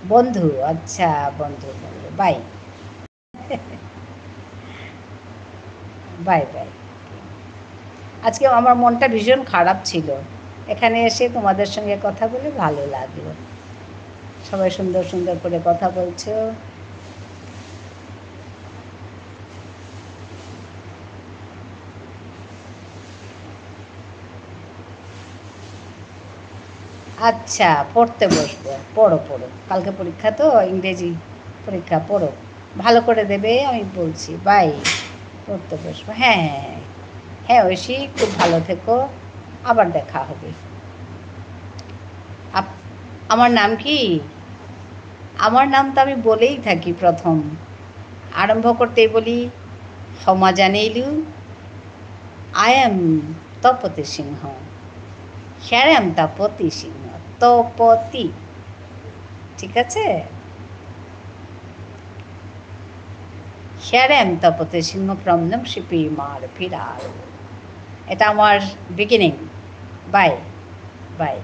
বন্ধু, আচ্ছা, বন্ধু, বন্ধু, বাই। Bye bye. আজকে আমার মনটা ভীষণ খারাপ ছিল, এখানে এসে তোমাদের সঙ্গে কথা বলে ভালো লাগলো। সবাই সুন্দর সুন্দর করে কথা বলছো। আচ্ছা, পড়তে বসবো। পড়ো, পড়ো। কালকে পরীক্ষা তো, ইংরেজি পরীক্ষা, পড়ো। ভালো করে দেবে, আমি বলছি। বাই। পড়তে বসবো। হ্যাঁ, হ্যাঁ, হ্যাঁ। হ্যাঁ, ঐশী, খুব ভালো থেকো। আবার দেখা হবে। আপ-, আমার নাম কি? আমার নাম তো আমি বলেই থাকি প্রথম। আরম্ভ করতেই বলি, ক্ষমা জানেইলু, I am Tapati Singh. Here I am Tapati সিংহ। তপতি। ঠিক আছে? Here I am তপতি সিংহ from নুংশিপি ইমার ফিরাল। এটা আমার beginning। Bye. Bye.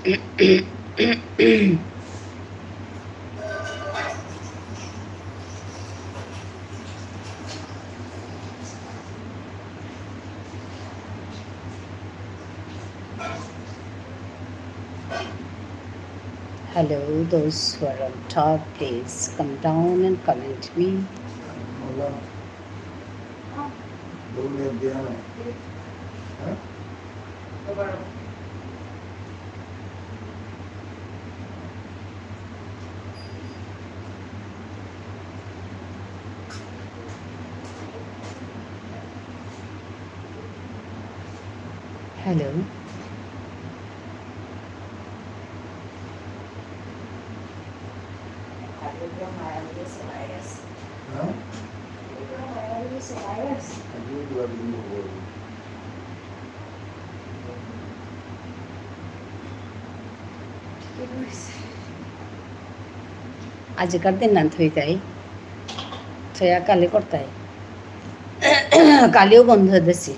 Hello, those who are on top, please come down and comment me. Hello. আজিকার দিন না থইতাই, থইয়া কালি করতাই, কালিও বন্ধ দেসি।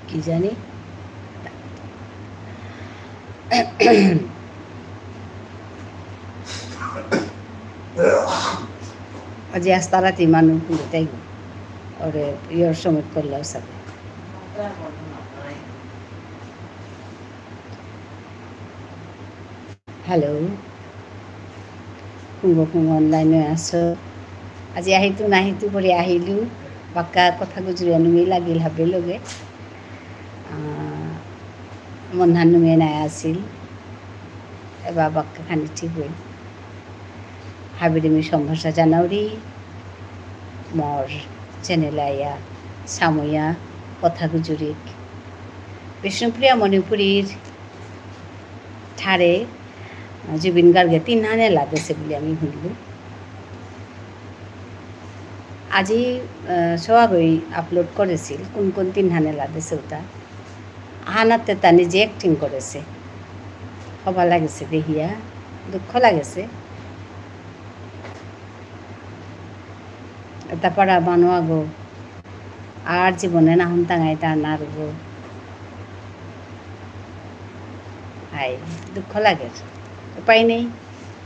কি জানি। আজি আস্তা রাতি মানু হুনিতাই গো। ওরে, ইয়র সময় করলাও সাথে। Hello. কুঙগ কুঙগ online এ আসো। আজি আহিতু নাহিতু করি আহিলু। বাক্কা কথা গুজরিয়া নুঙেই লাগিল হাবি লগে। আহ, মনহান নুঙেই নাই আসিল। এবার বাক্কা খানি ঠিক হইল। হাবিরে মি সম্ভাষা জানাউরি। মোর channel আয়া সাময়া কথা গুজুরিক। বিষ্ণুপ্রিয়া মণিপুরীর ঠারে জুবিন গার্গে তিনহান এলা দেসে বুলি আমি হুনলু। আজি, আহ, সোহাগই upload করেসিল, কোন কোন তিনহান এলা দেসে উতা। আহানাতে তা নিজে acting করেসে। হবা লাগেসে দেহিয়া, দুঃখ লাগেসে। এতা পারা মানু আগো, আর জীবনে না হুনতাঙাই তা নারগো। হাই, দুঃখ লাগের। উপায় নেই,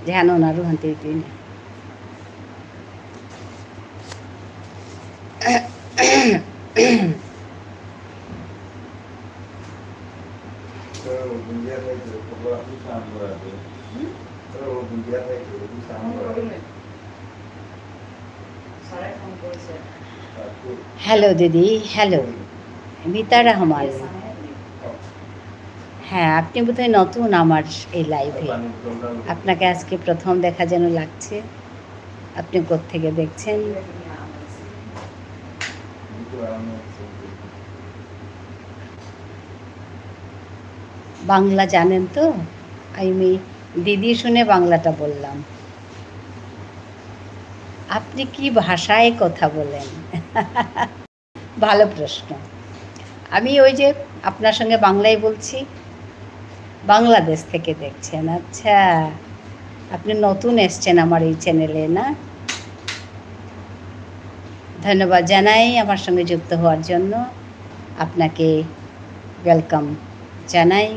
যেহান নারু হানতে হইতেই নেই। Hello দিদি, hello। মিতা রহমান। হ্যাঁ, আপনি বোধহয় নতুন আমার এই live এ। আপনাকে আজকে প্রথম দেখা যেন লাগছে। আপনি কোত্থেকে দেখছেন? বাংলা জানেন তো? আমি দিদি শুনে বাংলাটা বললাম। আপনি কি ভাষায় কথা বলেন? ভালো প্রশ্ন। আমি ওই যে আপনার সঙ্গে বাংলায় বলছি, বাংলাদেশ থেকে দেখছেন। আচ্ছা, আপনি নতুন এসছেন আমার এই channel এ, না? ধন্যবাদ জানাই আমার সঙ্গে যুক্ত হওয়ার জন্য। আপনাকে welcome জানাই।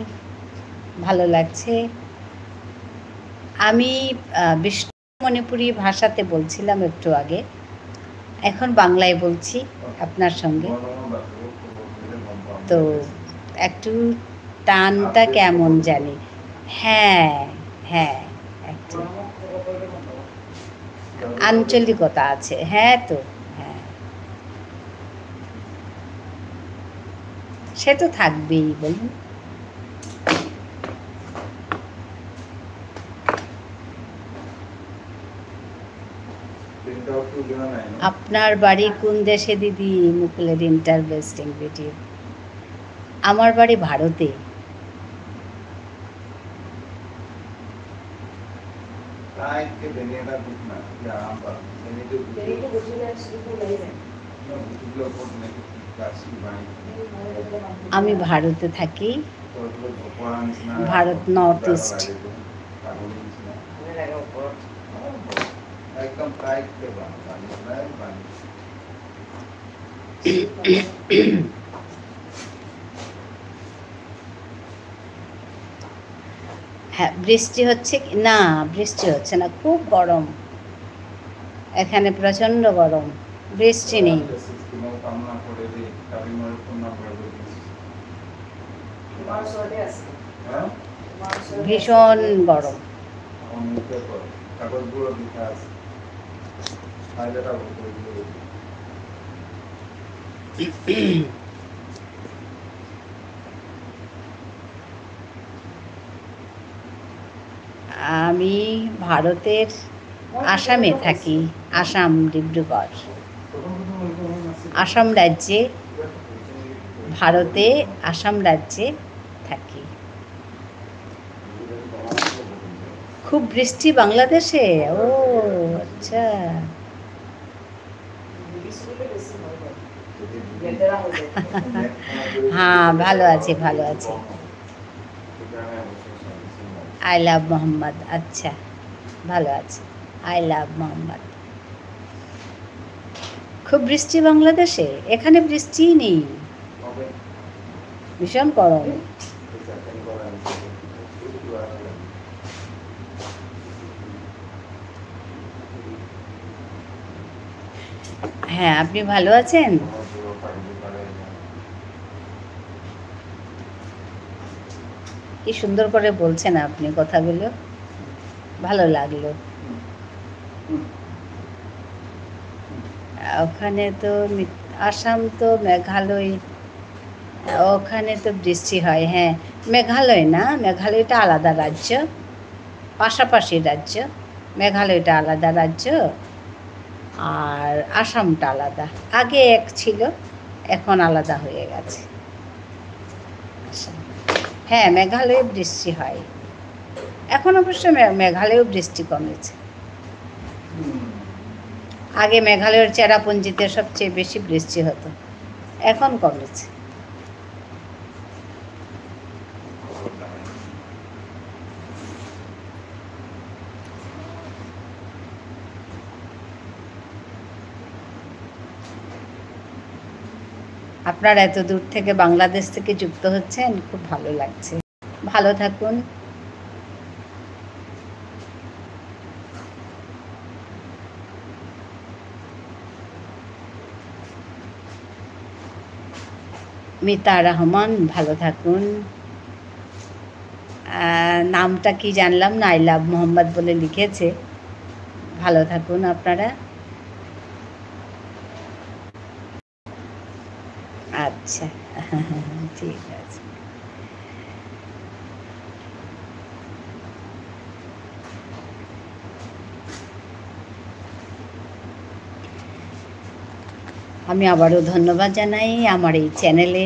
ভালো লাগছে। আমি, আহ, বিষ্ণু মণিপুরি ভাষাতে বলছিলাম একটু আগে, এখন বাংলায় বলছি আপনার সঙ্গে। তো একটু টানটা কেমন জানি। হ্যাঁ, হ্যাঁ, একটু আঞ্চলিকতা আছে। হ্যাঁ তো, হ্যাঁ। সে তো থাকবেই, বলুন। আপনার বাড়ি কোন দেশে দিদি? মুকুলের interest video। আমার বাড়ি ভারতে। আমি ভারতে থাকি, ভারত North East। একদম tight কে বাঁধ, বাঁধ, বাঁধ। হ্যাঁ, বৃষ্টি হচ্ছে কি? না, বৃষ্টি হচ্ছে না, খুব গরম। এখানে প্রচণ্ড গরম, বৃষ্টি নেই। ভীষণ গরম। আমি ভারতের আসামে থাকি, আসাম, ডিব্রুগড়। আসাম রাজ্যে, ভারতে আসাম রাজ্যে থাকি। খুব বৃষ্টি বাংলাদেশে? ও, আচ্ছা। হ্যাঁ, ভালো আছি, ভালো আছি। I love মোহাম্মদ, আচ্ছা, ভালো আছি। I love Mohammad. খুব বৃষ্টি বাংলাদেশে? এখানে বৃষ্টিই নেই, ভীষণ গরম। হ্যাঁ, আপনি ভালো আছেন? কি সুন্দর করে বলছেন আপনি কথাগুলো, ভালো লাগলো। ওখানে তো মি-, আসাম তো মেঘালয়, ওখানে তো বৃষ্টি হয়, হ্যাঁ। মেঘালয় না, মেঘালয়টা আলাদা রাজ্য, পাশাপাশি রাজ্য। মেঘালয়টা আলাদা রাজ্য, আর আসামটা আলাদা। আগে এক ছিল, এখন আলাদা হয়ে গেছে। আচ্ছা। হ্যাঁ, মেঘালয়ে বৃষ্টি হয়। এখন অবশ্য মে-, মেঘালয়েও বৃষ্টি কমেছে। আগে মেঘালয়ের চেরাপুঞ্জিতে সবচেয়ে বেশি বৃষ্টি হতো, এখন কমেছে। আপনারা এত দূর থেকে, বাংলাদেশ থেকে যুক্ত হচ্ছেন, খুব ভালো লাগছে। ভালো থাকুন। মিতা রহমান, ভালো থাকুন। আহ, নামটা কি জানলাম না, I love মোহাম্মদ বলে লিখেছে। ভালো থাকুন আপনারা। আচ্ছা, ঠিক আছে। আমি আবারও ধন্যবাদ জানাই আমার এই চ্যানেলে,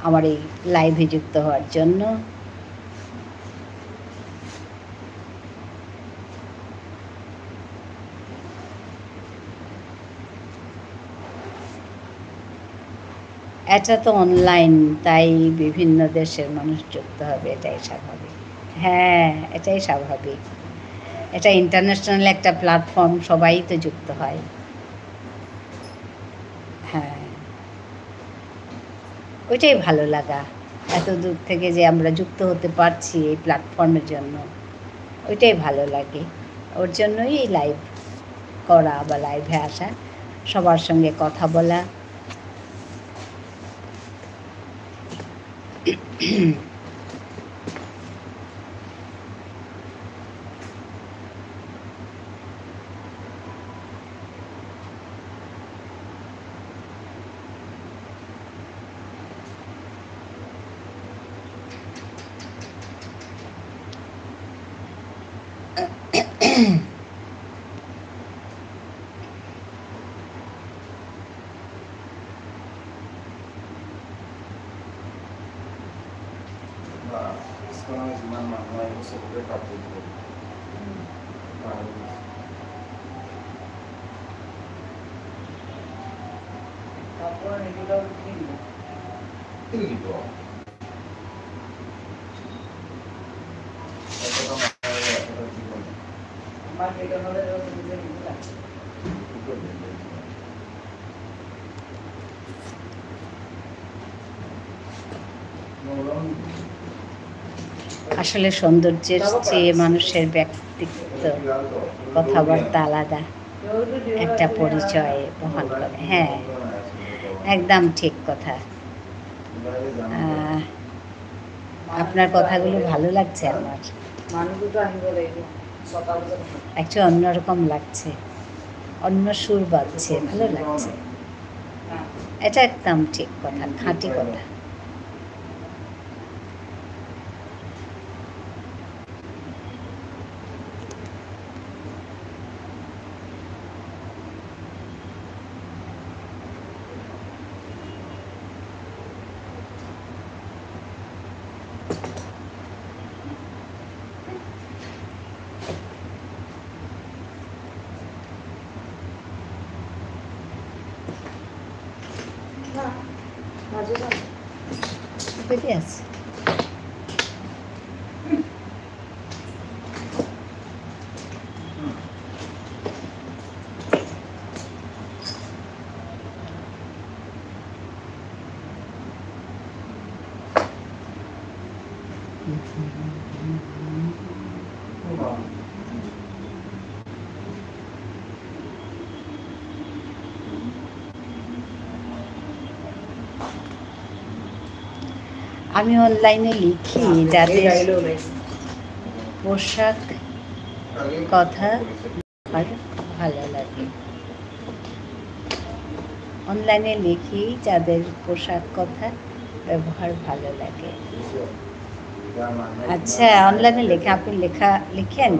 আমার এই লাইভে যুক্ত হওয়ার জন্য। এটা তো অনলাইন, তাই বিভিন্ন দেশের মানুষ যুক্ত হবে, এটাই স্বাভাবিক। হ্যাঁ, এটাই স্বাভাবিক। এটা ইন্টারন্যাশনাল একটা প্ল্যাটফর্ম, সবাই তো যুক্ত হয়। হ্যাঁ, ওইটাই ভালো লাগা, এত দূর থেকে যে আমরা যুক্ত হতে পারছি এই প্ল্যাটফর্মের জন্য, ওইটাই ভালো লাগে। ওর জন্যই এই লাইভ করা বা লাইভে আসা, সবার সঙ্গে কথা বলা। আসলে সৌন্দর্যের চেয়ে মানুষের ব্যক্তিত্ব, কথাবার্তা আলাদা একটা পরিচয় বহন করে। হ্যাঁ, একদম ঠিক কথা। আহ, আপনার কথাগুলো ভালো লাগছে আমার। একটু অন্যরকম লাগছে, অন্য সুর বাজছে, ভালো লাগছে। এটা একদম ঠিক কথা, খাঁটি কথা। আমি online-এ লিখি, যাদের পোশাক কথা আর ভালো লাগে। Online-এ লিখি, যাদের পোশাক কথা ব্যবহার ভালো লাগে। আচ্ছা, online-এ লেখা, আপনি লেখা লিখেন?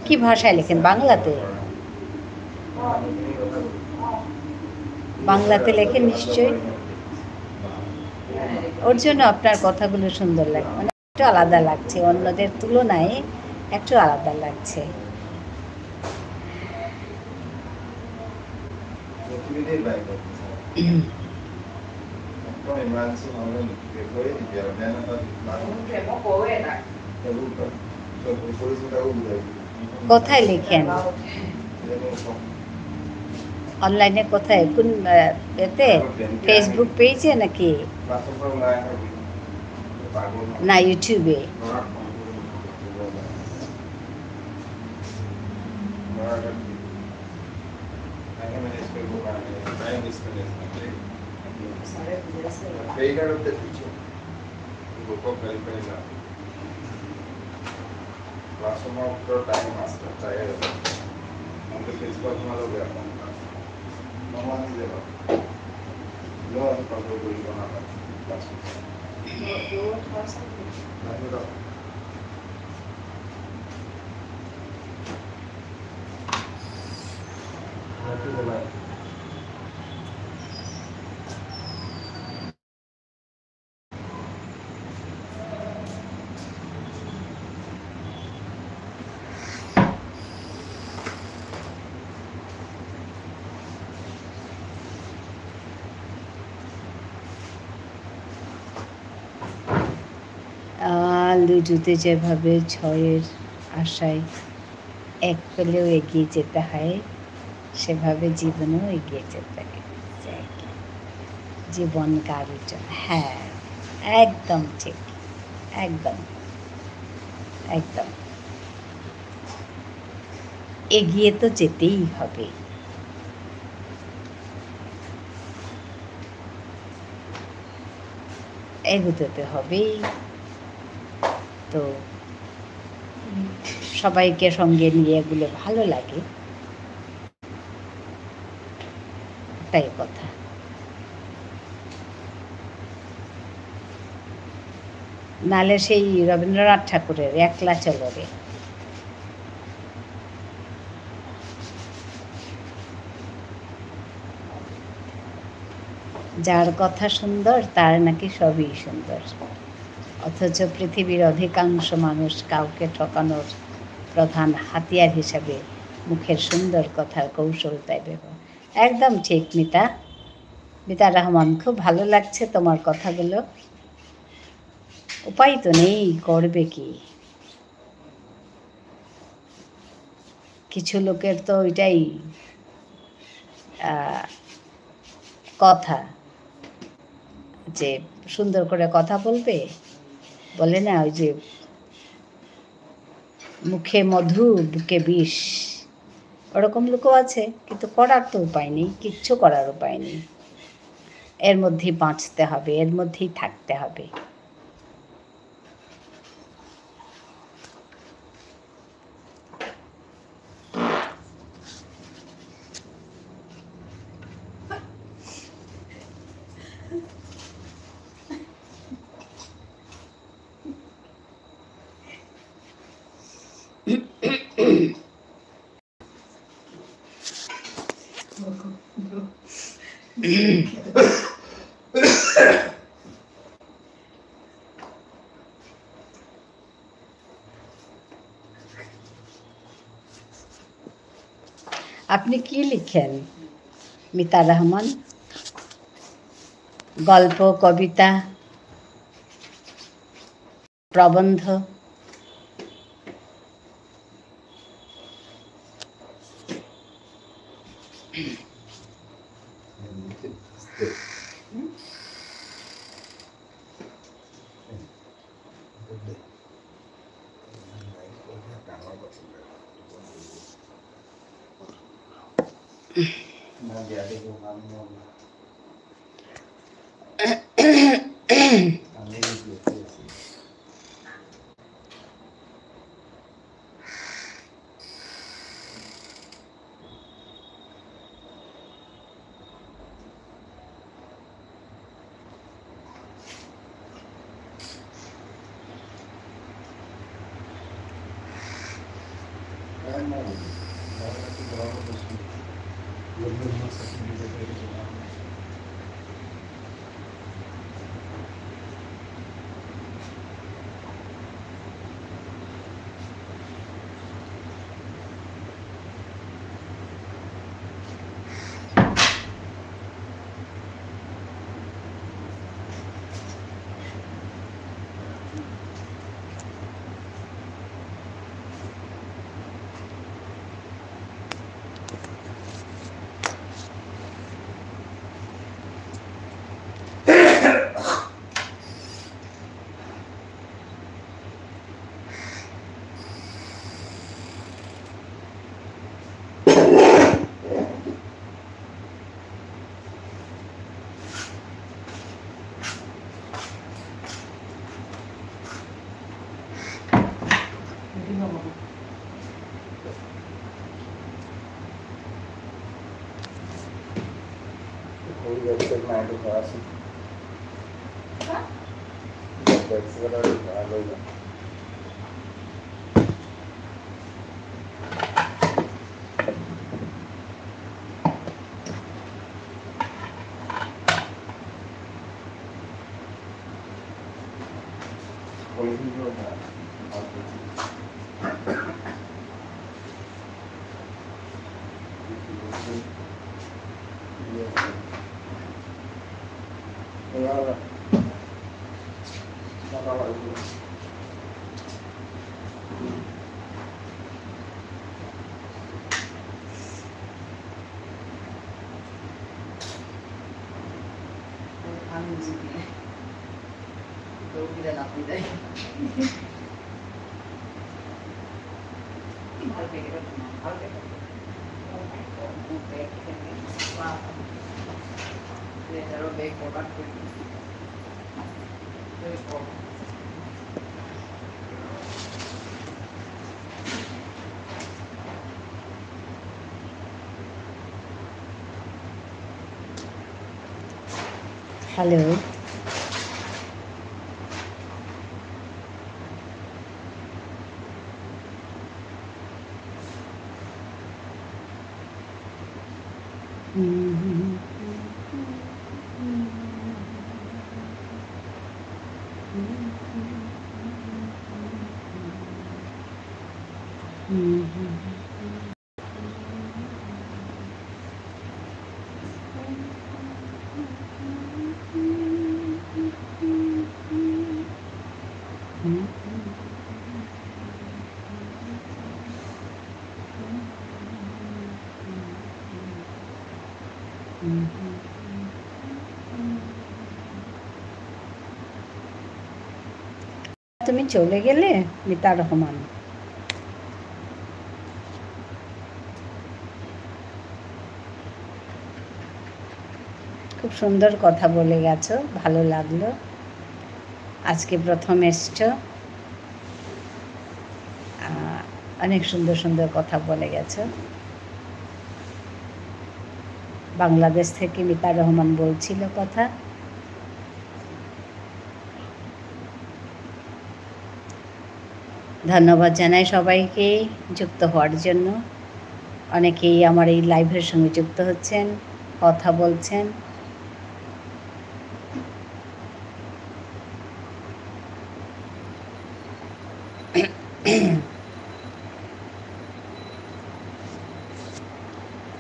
কি ভাষায় লেখেন? বাংলাতে? বাংলাতে লেখেন নিশ্চয়ই। ওর জন্য আপনার কথাগুলো সুন্দর লাগে, মানে একটু আলাদা লাগছে, অন্যদের তুলনায় একটু আলাদা লাগছে। কোথায় লিখেন? Online-এ কোথায়? কোন, আহ, এতে? Facebook page-এ নাকি? না, YouTube-এ? Classroom-ত time আছে, তাই আর আমাদের Facebook তোমার লোক এখন নমানি দেবা। লো, আমি control করি না। Classroom। আহ, লুডুতে যেভাবে ছয়ের আশায় এক পেলেও এগিয়ে যেতে হয়, সেভাবে জীবনেও এগিয়ে যেতে হয়। জীবন কার্য, হ্যাঁ, একদম ঠিক, একদম, একদম। এগিয়ে তো যেতেই হবে। এগোতে তো হবেই। তো সবাইকে সঙ্গে নিয়ে এগুলো ভালো লাগে, এটাই কথা। নালে সেই রবীন্দ্রনাথ ঠাকুরের একলা চলো রে। যার কথা সুন্দর, তার নাকি সবই সুন্দর। অথচ পৃথিবীর অধিকাংশ মানুষ কাউকে ঠকানোর প্রধান হাতিয়ার হিসাবে মুখের সুন্দর কথার কৌশলটাই ব্যবহার। একদম ঠিক, মিতা। মিতা রহমান, খুব ভালো লাগছে তোমার কথাগুলো। উপায় তো নেই, করবে কি? কিছু লোকের তো এটাই, আহ, কথা, যে সুন্দর করে কথা বলবে, বলে না, ওই যে মুখে মধু, বুকে বিষ, ওরকম লোকও আছে, কিন্তু করার তো উপায় নেই, কিচ্ছু করার উপায় নেই। এর মধ্যেই বাঁচতে হবে, এর মধ্যেই থাকতে হবে। আপনি কি লিখেন, মিতা রহমান? গল্প, কবিতা, প্রবন্ধ? Hello. তুমি চলে গেলে, মিতা রহমান? খুব সুন্দর কথা বলে গেছো, ভালো লাগলো। আজকে প্রথম এসছো। আহ, অনেক সুন্দর সুন্দর কথা বলে গেছো। বাংলাদেশ থেকে মিতা রহমান বলছিল কথা। ধন্যবাদ জানাই সবাইকে যুক্ত হওয়ার জন্য। অনেকেই আমার এই live-এর সঙ্গে যুক্ত হচ্ছেন, কথা বলছেন।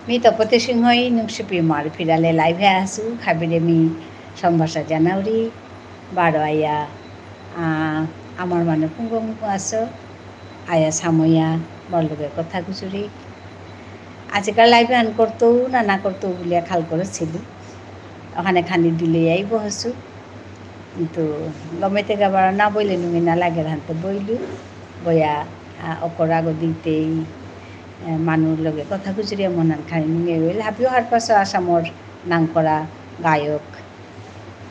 মি তপতি সিংহই নুংশিপি মার ফিরালে live-এ আসু, হাবিরে মি সম্ভাষা জানাউরি, বারো আয়া, আহ, আমার মানে কুঙ্গ মুঙ্গ আসো, আয়া সাময়া, বড় লোকের কথা গুজুরি। আজিকার live-এ আন করতো না না করতো বুলিয়া খাল করেছিল। ওখানে খানি দিলে আইব হসু। কিন্তু গমেতে গাবার না বইলে নুঙে না লাগে হানতে বইলু। বয়া, আহ, অকরাগ দিতেই, আহ, মানুর লগে কথা গুজরিয়া মনান খানি নুঙে হইল। হাবিও হারপাসো আসামর নাঙকরা গায়ক,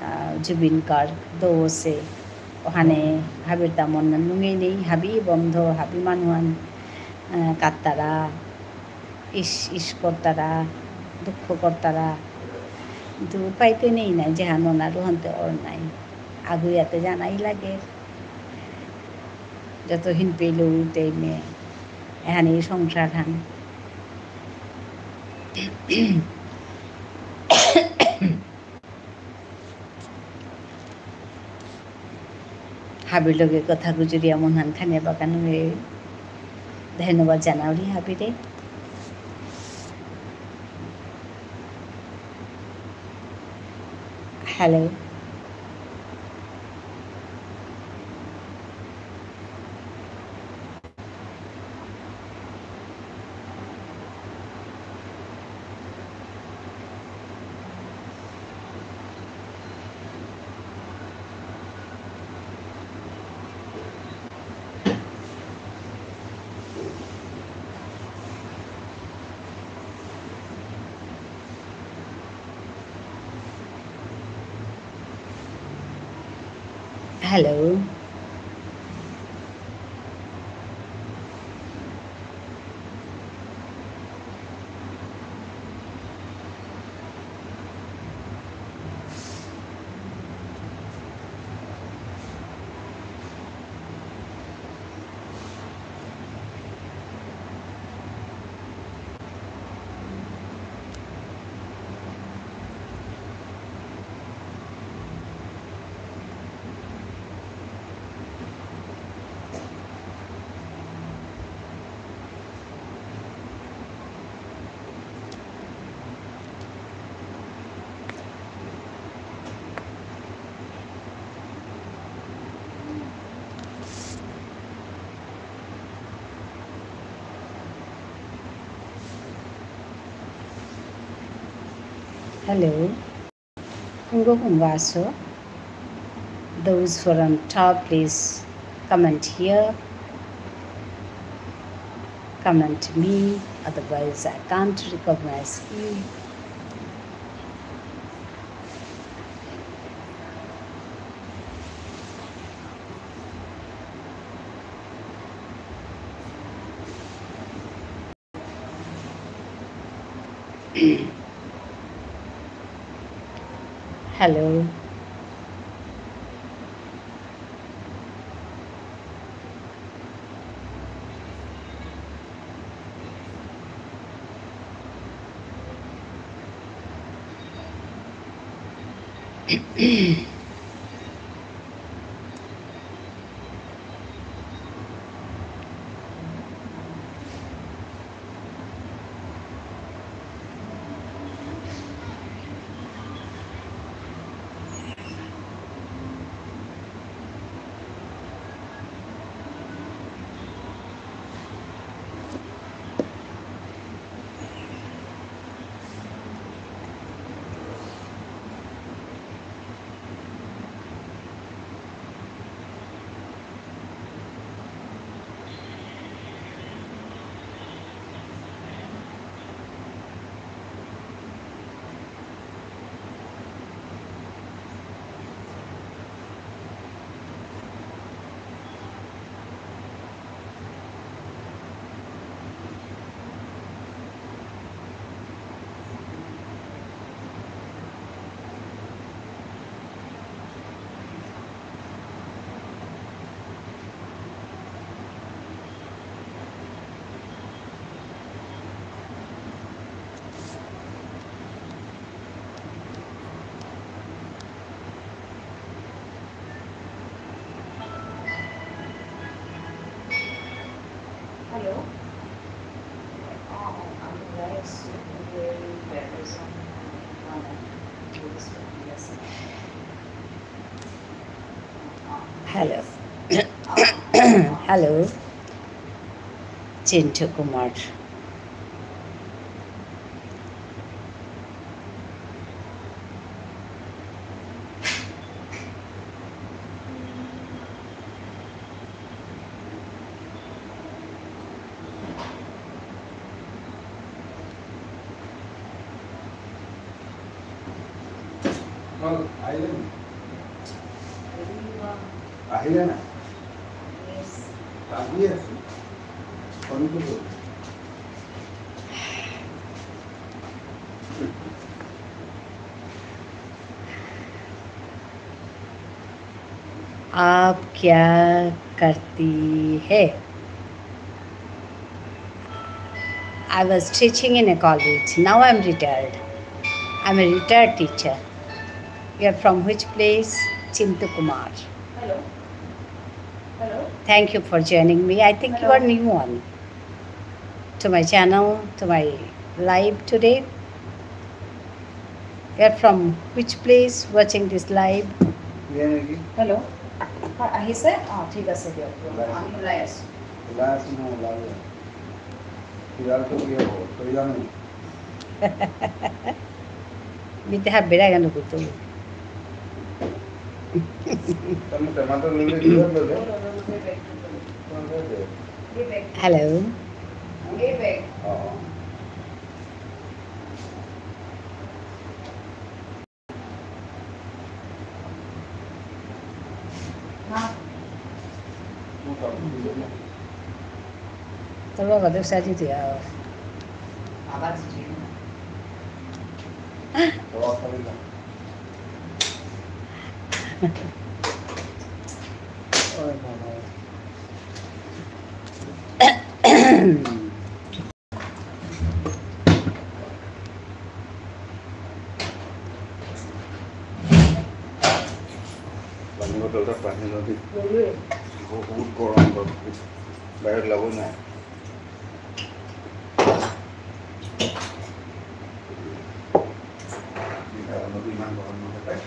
আহ, জুবিন গার্গ দৌসে। ওখানে হাবির তা মনান নুঙে নেই, হাবি বন্ধ, হাবি মানুয়ান, আহ, কাত্তারা, ইস, ইস করতারা, দুঃখ করতারা। কিন্তু উপায় তো নেই না, যেহান ওনার ওহানতে অর নাই। আগুয়াতে জানাই লাগে। যত হিন পেলেও টাইমে এহানে এই সংসার হান। হাবির লগে কথা গুজরিয়া মনহান খানিয়া বাগান হয়ে ধন্যবাদ জানাউরি হাবিরে। Hello. Hello. Hello. Kungo kungo aso. Those who are on top, please comment here. Comment me, otherwise I can't recognize you. Hello. Hello. Hello. Chintu Kumar. আহিলে না? আহি আছে। ফোন করবো। आप क्या करती है? I was teaching in a college. Now I'm retired. I'm a retired teacher. You're from which place? Chintu Kumar. Hello. Hello. Thank you for joining me. I think you Hello. are new one to my channel, to my live today. You're from which place watching this live? ইয়ে নেকি? হেল্ল'। হয়, আহিছে? অ, ঠিক আছে দিয়ক। ওলাই আছো। আমি ওলাই আছো। ওলাই আছো, মই ওলাই যাম। ফিলহাল তো কি হ'ব? থৈ যাম নি? মিতে হাবিরা কেন করতো? তুমি টমেটো নিলে কি হবে? কোন হবে? হ্যালো। অ, অ। তোর বাবা তো সাজি দিয়া। ওই বাবা। পানী বটল এটা পানী ল'বি। বহুত গৰম, বাহিৰত ওলাব নোৱাৰে। বৃন্দাবনত ইমান গৰম নহয় পায়।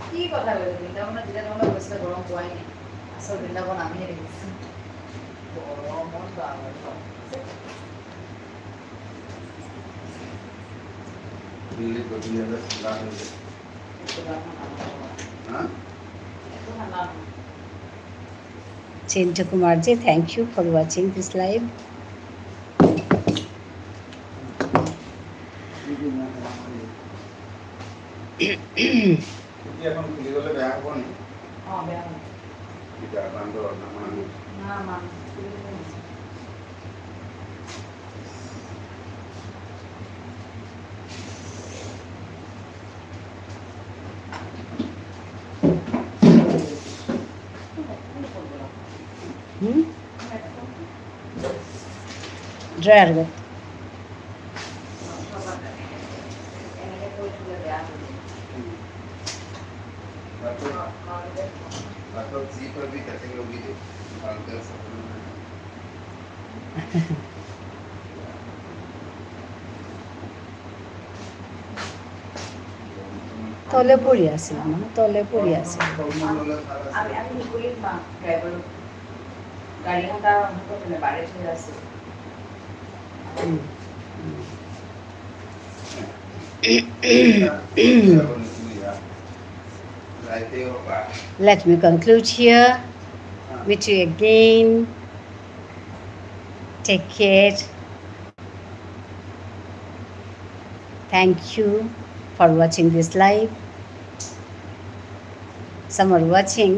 কি কথা কৈছে? বৃন্দাবনত যেতিয়া তোমালোকে গৈছিলা, গৰম পোৱাই নাই। আচল বৃন্দাবন আমিহে দেখিছো। গৰমত বাপৰে বাপ। দিল্লীত গৈ পিনি হ'লে ঠাণ্ডা হৈ যায়। হা? Chintu Kumar ji, thank you for watching this live. কি কি না খাওয়া হয়? চুটি এখন খুলি গ'লে বেয়া হ'ব নি? অ, বেয়া হ'ব। কি বেয়া, বান্দৰ না মানুহ? না, মানুহ। হুম? Dryer গো। তলে পৰি আছিল, মা, তলে পৰি আছিল। আমি, আমি নিকুলিত মা, ড্ৰাইভাৰ। গাড়ী এটা আহোঁতে মানে বাৰে থৈ আছে। উম, উম। Let me conclude here. Meet you again. Take care. Thank you for watching this live. Some are watching.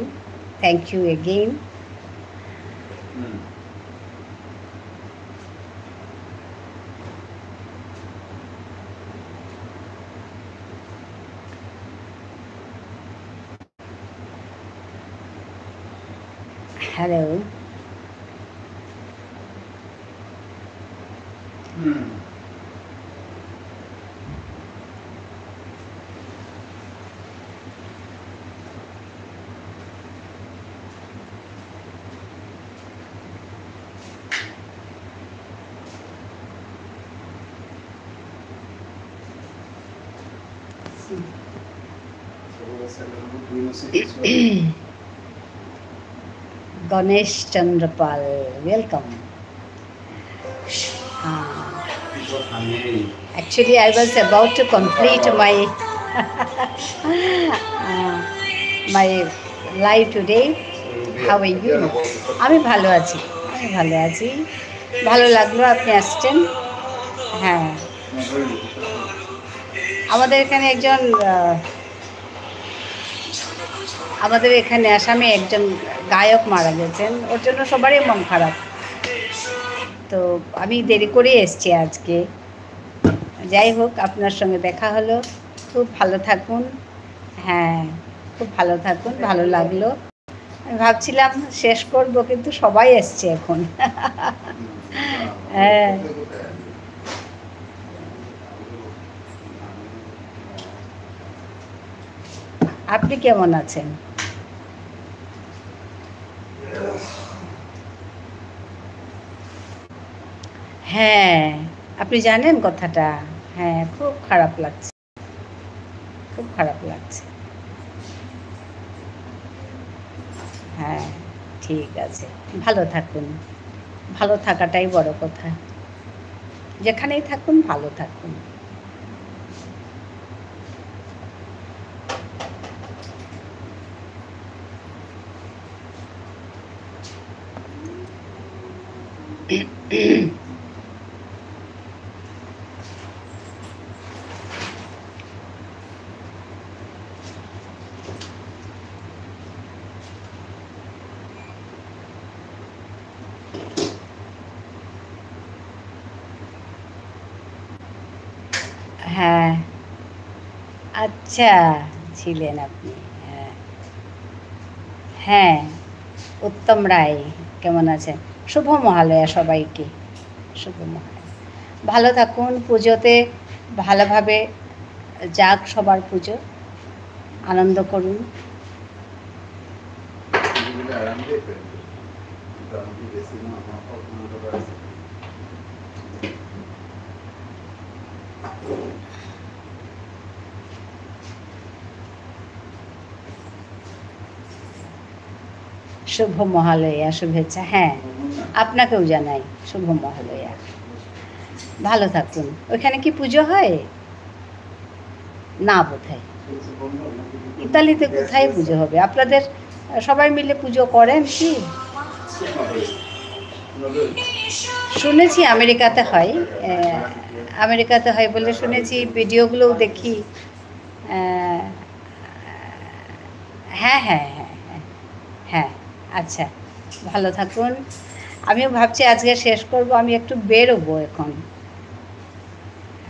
Thank you again. Hello. Ganesh Chandrapal, welcome. Uh, actually, I was about to complete my uh, my live today. How are you? আমি ভালো আছি, আমি ভালো আছি। ভালো লাগলো আপনি আসছেন। হ্যাঁ, আমাদের এখানে একজন আহ, আমাদের এখানে আসামে একজন গায়ক মারা গেছেন, ওর জন্য সবারই মন খারাপ। তো আমি দেরি করে এসছি আজকে। যাই হোক, আপনার সঙ্গে দেখা হলো, খুব ভালো থাকুন। হ্যাঁ, খুব ভালো থাকুন, ভালো লাগলো। আমি ভাবছিলাম শেষ করব, কিন্তু সবাই এসছে এখন। হ্যাঁ। আপনি কেমন আছেন? হ্যাঁ, আপনি জানেন কথাটা। হ্যাঁ, খুব খারাপ লাগছে। খুব খারাপ লাগছে। হ্যাঁ, ঠিক আছে। ভালো থাকুন। ভালো থাকাটাই বড় কথা। যেখানেই থাকুন, ভালো থাকুন। হ্যাঁ, আচ্ছা, ছিলেন আপনি। হ্যাঁ। হ্যাঁ, উত্তম রায়, কেমন আছেন? শুভ মহালয়া সবাইকে, শুভ মহালয়া। ভালো থাকুন, পুজোতে ভালোভাবে যাক সবার পুজো, আনন্দ করুন। শুভ মহালয়া শুভেচ্ছা। হ্যাঁ, আপনাকেও জানাই শুভ মহালয়া। ভালো থাকুন। ওইখানে কি পুজো হয়? না বোধহয়। ইতালিতে কোথায় পুজো হবে? আপনাদের সবাই মিলে পুজো করেন কি? শুনেছি আমেরিকাতে হয়, আহ, আমেরিকাতে হয় বলে শুনেছি, ভিডিওগুলোও দেখি। আহ, হ্যাঁ, হ্যাঁ, হ্যাঁ, হ্যাঁ, হ্যাঁ, আচ্ছা, ভালো থাকুন। আমিও ভাবছি আজকে শেষ করব, আমি একটু বেরোবো এখন।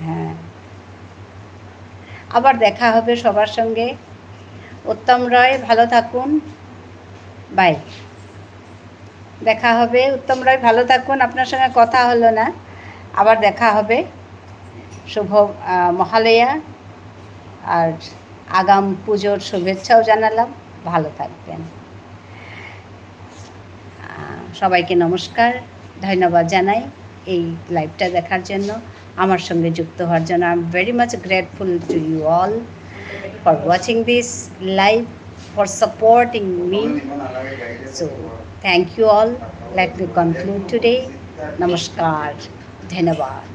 হ্যাঁ, আবার দেখা হবে সবার সঙ্গে। উত্তম রয়, ভালো থাকুন, বাই। দেখা হবে। উত্তম রয়, ভালো থাকুন, আপনার সঙ্গে কথা হলো না, আবার দেখা হবে। শুভ, আহ, মহালয়া আর আগাম পুজোর শুভেচ্ছাও জানালাম। ভালো থাকবেন। আহ, সবাইকে নমস্কার, ধন্যবাদ জানাই এই লাইভটা দেখার জন্য, আমার সঙ্গে যুক্ত হওয়ার জন্য। I am very much grateful to you all for watching this live, for supporting me. So, thank you all. Let me conclude today. নমস্কার, ধন্যবাদ।